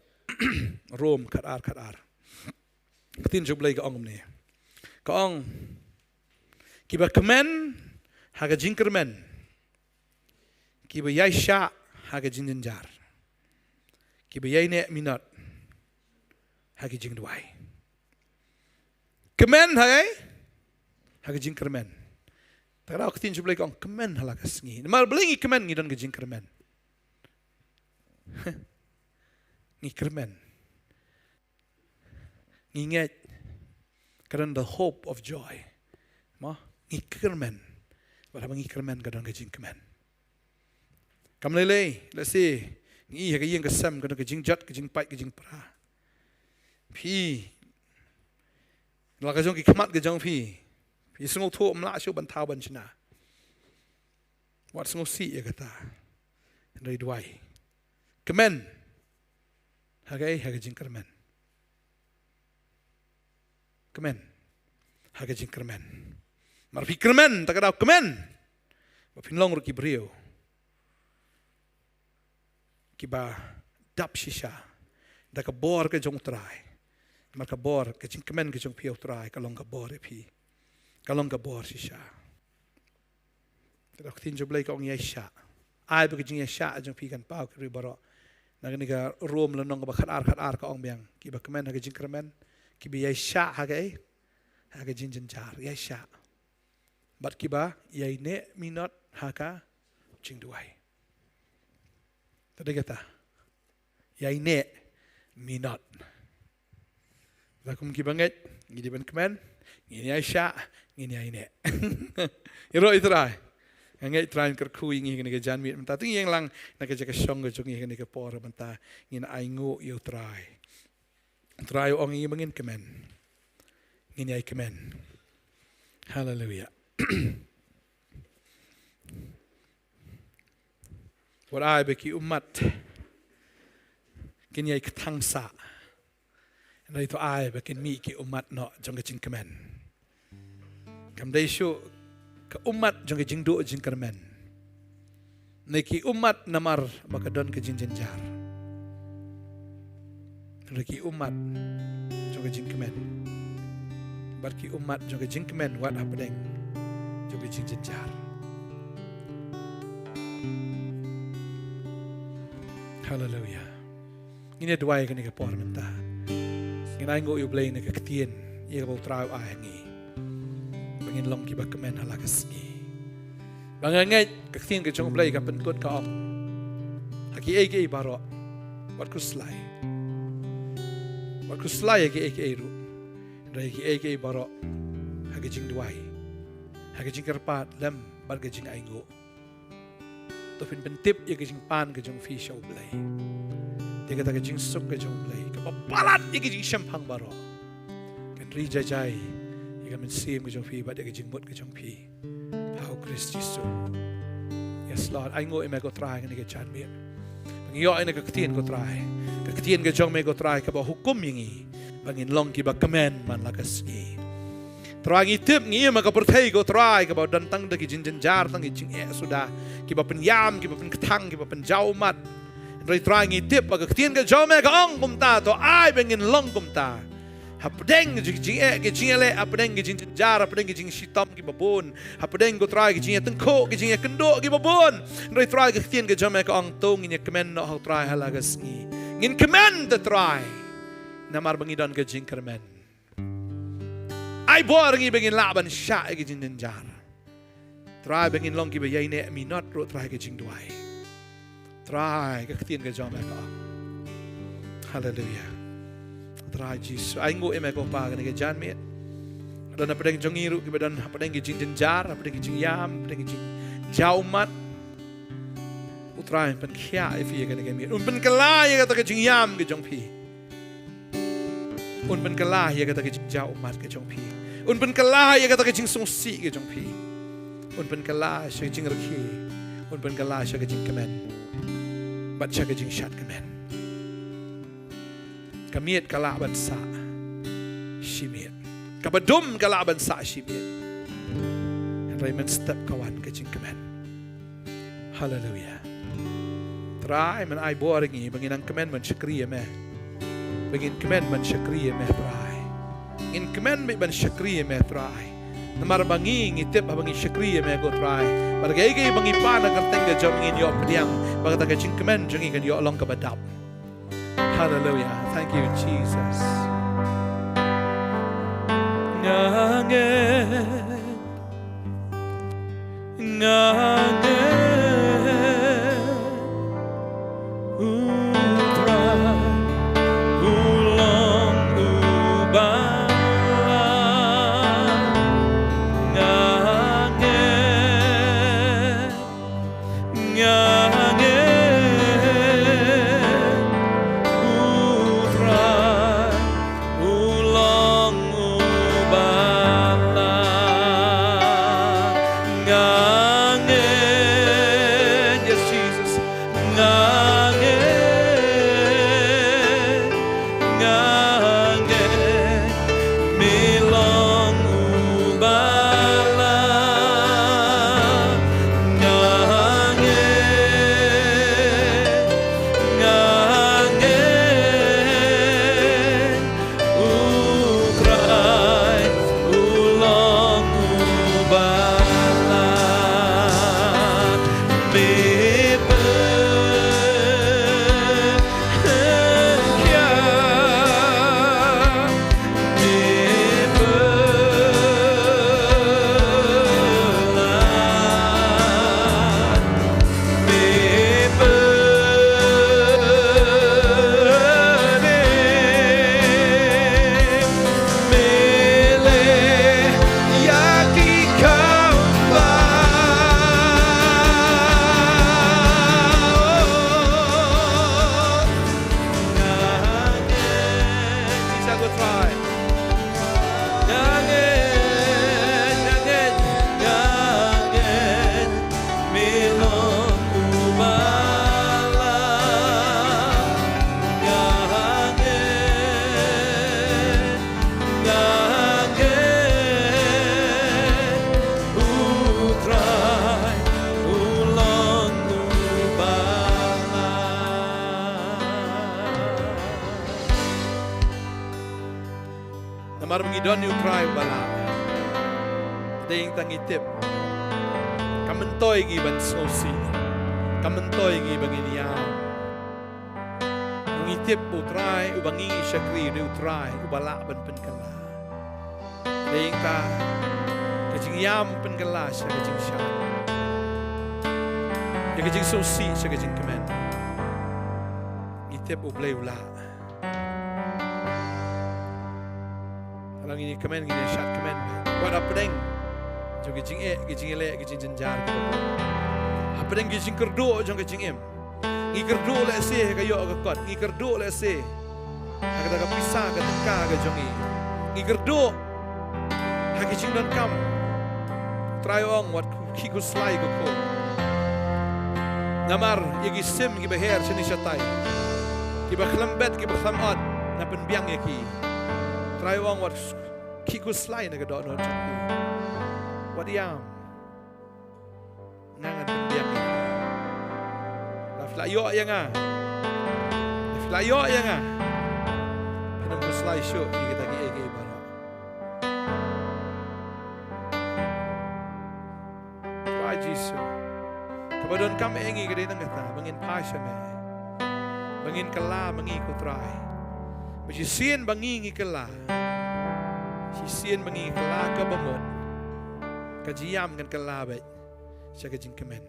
Rom khatar, khatar. Ka ktien jong U Blei ka ong kumne. Ka ong, kiba kmen ha ka jingkyrmen, kiba ïaishah ha ka jingjynjar, kiba ïaineh minot ha ka jingduwai. Kmen ha ka, ha ka jingkyrmen. Te ka daw ka ktien jong U Blei ka ong kmen ha la ka sngi. Namar balei ngi kmen? Ngi don ka jingkyrmen. Ngi kyrmen. Ngi ngeit, ka don the hope of joy. Mo, ngi kyrmen. Bad haba ngi kyrmen ka don ka jingkmen. Kam lei lei, let's say, ngi ha ka ïing ka sem ka don ka jingjot, ka jingpait, ka jingpra. Phi, la ka jong ki khmat ka jong phi, phi sngewthuh ym lah shuh ban thaw ban shna. Wat sngewsih ïa kata. Hynrei duwai. Kmen. Ha ka, ha ka jingkyrmen. Kmen ha ka jingkyrmen. Namar phi kyrmen, te ka daw kmen ba phin long ruh ki briew kiba dap shisha da ka bor ka jong U Trai. Namar ka bor, ka jingkmen ka jong phi ha U Trai ka long ka bor ïa phi. Ka long ka bor shisha. Te ka ktien jong U Blei ka ong ïaishah. Ai ba ka jingïaishah jong phi kan paw ki briew baroh. Na kane ka Rom lynnong kaba khatar, khatar ka ong biang, kiba kmen ha ka jingkyrmen, kiba ïaishah ha ka, ha ka jingjynjar, ïaishah. Bad kiba ïaineh minot ha ka jingduwai. Te dei kata. Ïaineh minot. Te kum kiba ngeit, ngi dei ban kmen, ngin ïaishah, ngin ïaineh. Ïaroh ïa U Trai. Nga ngeit U Trai un kyrkhu ïa ngi ha kane ka janmiet mynta. Te ngin ïeng lang na ka jaka shong ka jong ngi ha kane ka por mynta. Ngin ainguh ïa U Trai. U Trai u ong ïa ngi ba ngin kmen. Ngin ïai kmen. Haleluia. Wat ai ba ki ummat kin ïai kthang sah. Hynrei to ai ba kin mih ki ummat noh jong ka jingkmen. Kam dei shuh ka ummat jong ka jingduh jingkyrmen, ne ki ummat namar ba ka don ka jingjynjar. Hynrei ki ummat jong ka jingkmen, bad ki ummat jong ka jingkmen wat hapdeng jong ka jingjynjar. Haleluya. Ngin ïa duwai kane ka por mynta. Ngin ainguh ïa U Blei na ka ktien ïa kaba U Trai u ai ha ngi, ba ngin long kiba kmen ha la ka sngi. Ba nga ngeit ka ktien ka jong U Blei ka pynkut, ka ong, ha kiei kiei baroh wat khuslai. Wat khuslai ha kiei kiei ruh. Hynrei ha kiei kiei baroh, ha ka jingduwai, ha ka jingkyrpad lem bad ka jingainguh, to phin pyntip ïa ka jingpan ka jong phi sha U Blei. Te kata ka jingsuk ka jong U Blei kaba palat ïa ka jingshemphang baroh kan ri jai jai ïa ka mynsiem ka jong phi bad ïa ka jingmut ka jong phi ha U Khrist Jisu. Yes Lord, ainguh ïa me ko Trai kane ka janmiet. Ba ngi ïoh ïa ka ktien ko Trai. Ka ktien ka jong me ko Trai kaba hukum ïa ngi ba ngin long kiba kmen man la ka sngi. Trai ngi tip ngi im ha ka pyrthei ko Trai kaba don tang da ki jingjynjar, tang ki jingeh suda, kiba pynïam, kiba pynkthang, kiba pynjaw ummat. Hynrei Trai ngi tip ba ka ktien ka jong me ka ong kumta, to ai ba ngin long kumta. Hapdeng ki jingeh, ki jingeh leh, hapdeng ki jingjynjar, hapdeng ki jingshitom kiba bun, hapdeng ko Trai ki jingïatyngkhuh, ki jingïakynduh kiba bun. Hynrei Trai ka ktien ka jong me ka ong to ngin ïa kmen noh ha u Trai ha la ka sngi. Ngin kmen te Trai. Namar ba ngi don ka jingkyrmen. Ai bor ngi ba ngin lah ban shah ïa ki jingjynjar. Trai ba ngin long kiba ïaineh minot ruh Trai ka jingduwai. Trai ka ktien ka jong me ka ong. Haleluya. Trai Jisu, ainguh ïa me ko Pa kane ka janmiet. Don hapdeng jong ngi ruh kiba don hapdeng ki jingjynjar, hapdeng ki jingïam, hapdeng ki jingjaw ummat. U Trai un pynkhiah ïa phi ïa kane ka miet. Un pynkylla ïa kata ka jingïam ka jong phi. Un pynkylla ïa kata ka jingjaw ummat ka jong phi. Un pynkylla ïa kata ka jingsngewsih ka jong phi. Un pynkylla sha ka jingrkhie. Un pynkylla sha ka jingkmen bad sha ka jingshad kmen. Ka miet ka lah ban sah shi miet. Kaba dum ka lah ban sah shi miet. Hynrei mynstep ka wan ka jingkmen. Haleluya. Trai, men ai bor ïa ngi ba ngin nang kmen ban shakri ïa me. Ba ngin kmen ban shakri ïa me Trai. Ngin kmen beit ban shakri ïa me Trai. Namar ba ngi ngi tip haba ngi shakri ïa me ko Trai, bad kaei kaei ba ngi pan ha ka kyrteng ka jong me ngin ïoh pdiang. Ba kata ka jingkmen jong ngi kan ïoh long kaba dap. Haleluya. Thank you, Jesus. Nga ngeit, nga ngeit, u Trai u long uba lah. Nga ngeit, nga ngeit, u Trai u long uba Namar ba ngi don ïa u Trai uba lah. Dei tang ngi tip. Kam myntoi ngi ban sngewsih. Kam myntoi ngi ba ngin ïam. Ngi tip u Trai uba ngi shakri, u dei u Trai uba lah ban pynkylla. Dei ka, ka jingïam pynkylla sha ka jingshad. Ïa ka jingsngewsih sha ka jingkmen. Ngi tip u Blei u lah. Lada ngin ïa kmen, ngin ïa shad kmen. Wat hapdeng jong ki jingeh, ki jingïaleh, ki jingjynjar, ki ba. Hapdeng ki jingkyrduh jong ka jingim. Ngi kyrduh lehse ha ka ïoh ka kot. Ngi kyrduh lehse ha kata ka pisa, ka tyngka ka jong ngi. Ngi kyrduh ha ki jingdonkam. Trai ong, wat khih khuslai ko khun. Namar ïa ki sim kiba her shane shatai, kiba khlem bet, kiba khlem ot, nga pynbiang ïa ki. Trai ong, wat khih khuslai na ka dohnud jong ki. Wat ïam. Nga ngan pynbiang ïa ki. Lada phi la ïoh ïa nga, lada phi la ïoh ïa nga, phin ym khuslai shuh ïa kita kiei kiei baroh. Trai Jisu, kaba donkam ïa ngi ka dei tang kata, ba ngin phai sha me, ba ngin kylla ma ngi ko Trai. Ba shisien ba ngi ngi kylla, shisien ba ngi ngi kylla ka bamut, ka jingïam kan kylla beit sha ka jingkmen.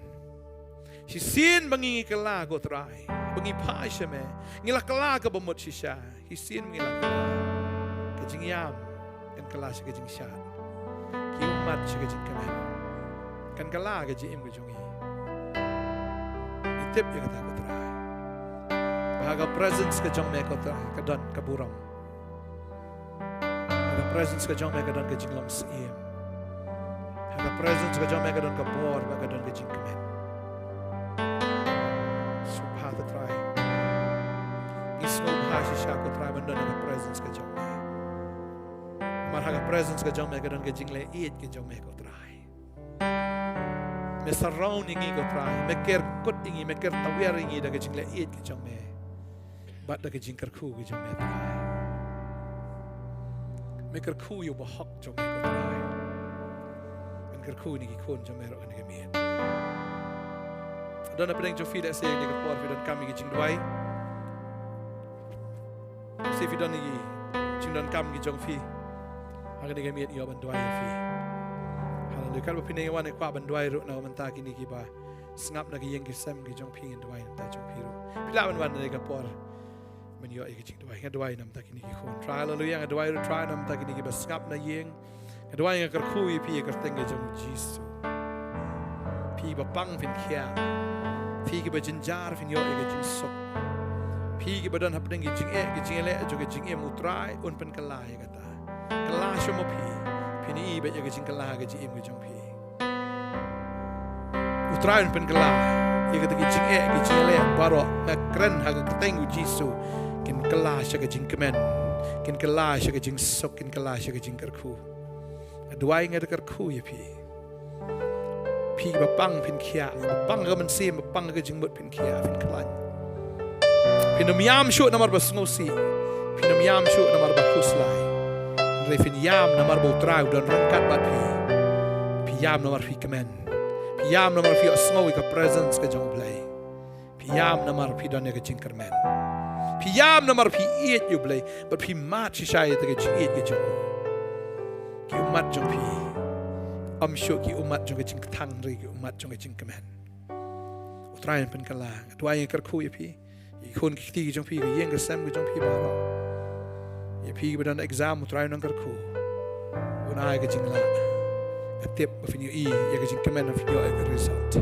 Shisien ba ngi ngi kylla ko Trai, ba ngi phai sha me, ngi la kylla ka bamut shisha. Shisien ba ngi la kylla, ka jingïam kan kylla sha ka jingshad. Ki ummat sha ka jingkmen. Kan kylla ka jingim ka jong ngi. Ngi tip ïa kata ko Trai, ba ha ka presence ka jong me ko Trai, ka don ka burom. Ha ka presence ka jong me ka don ka jinglong syiem. Ha ka presence ka jong me ka don ka bor, ba ka don ka jingkmen. Sngewbha ko Trai. Ngi sngewbha shisha ko Trai ban don ha ka presence ka jong me. Namar ha ka presence ka jong me ka don ka jingleh ïeit ka jong me ko Trai. Me surround ïa ngi ko Trai, me ker kut ïa ngi, me ker tawiar ïa ngi da ka jingleh ïeit ka jong me. Bad da ka jingkyrkhu ka jong me Trai. Me kyrkhu ïa u bahok jong me ko Trai. Men kyrkhu ïa ki khun jong me ruh kane ka miet. Don hapdeng jong phi lehse kane ka por phi donkam ïa ki jingduwai. Lehse phi don ïa ki jingdonkam ki jong phi ha kane ka miet, ïoh ban duwai ïa phi. Haleluya. Katba phi nang wan, nga kwah ban duwai ruh na ka bynta kine kiba sngap na ki ïing ki sem ki jong phi, ngan duwai na ka bynta jong phi ruh. Phi lah ban wan ha kane ka por ban ïoh ïa ki jingduwai. Nga duwai na ka bynta kine ki khun Trai. Haleluya. Nga duwai ruh Trai na ka bynta kine kiba sngap na ïing. Nga duwai, nga kyrkhu ïa phi ha ka kyrteng ka jong u Jisu. Phi ba pang phin khiah. Phi kiba jynjar phin ïoh ïa ka jingsuk. Phi kiba don hapdeng ki jingeh, ki jingeh leh jong ka jingim, u Trai un pynkylla ïa kata. Kylla sha ma phi. Phin ïohi beit ïa ka jingkylla ha ka jingim ka jong phi. U Trai un pynkylla ïa kata ki jingeh, ki jingeh leh baroh. Nga kren ha ka kyrteng u Jisu. Kin kylla sha ka jingkmen. Kin kylla sha ka jingsuk, kin kylla sha ka jingkyrkhu. Nga duwai, nga da kyrkhu ïa phi. Phi ba pang phin khiah, ba pang ka mynsiem, ba pang ka jingmut phin khiah, phin khlaiñ. Phin ym ïam shuh namar ba sngewsih. Phin ym ïam shuh namar ba khuslai. Hynrei phin ïam namar ba u Trai u don ryngkat bad phi. Phi ïam namar phi kmen. Phi ïam namar phi ïohsngew ïa ka presence ka jong u Blei. Phi ïam namar phi don ïa ka jingkyrmen. Phi ïam namar phi ïeit ïa u Blei, bad phi mad shisha ïa ka jingïeit ka jong u. Ki ummat jong phi ym shuh ki ummat jong ka jingkthang, hynrei ki ummat jong ka jingkmen. U Trai un pynkylla. Nga duwai, nga kyrkhu ïa phi. Ïa ki khun ki kti ki jong phi, ka ïing ka sem ka jong phi baroh. Ïa phi kiba don exam, u Trai un nang kyrkhu. Un ai ka jinglah. Nga tip ba phin ïohi ïa ka jingkmen, ba phin ïoh ïa ka result.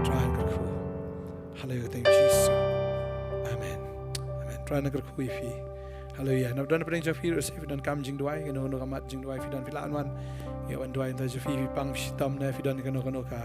Trai un kyrkhu. Haleluya, thank you, Jisu. Amen. Amen. Trai un nang kyrkhu ïa phi. Haleluya. Naba don hapdeng jong phi ruh, lehse phi donkam jingduwai, kano kano ka mat jingduwai phi don, phi lah ban wan. Ïa wan duwai, nangta jong phi, phi pang phi shitom ne phi don kano kano ka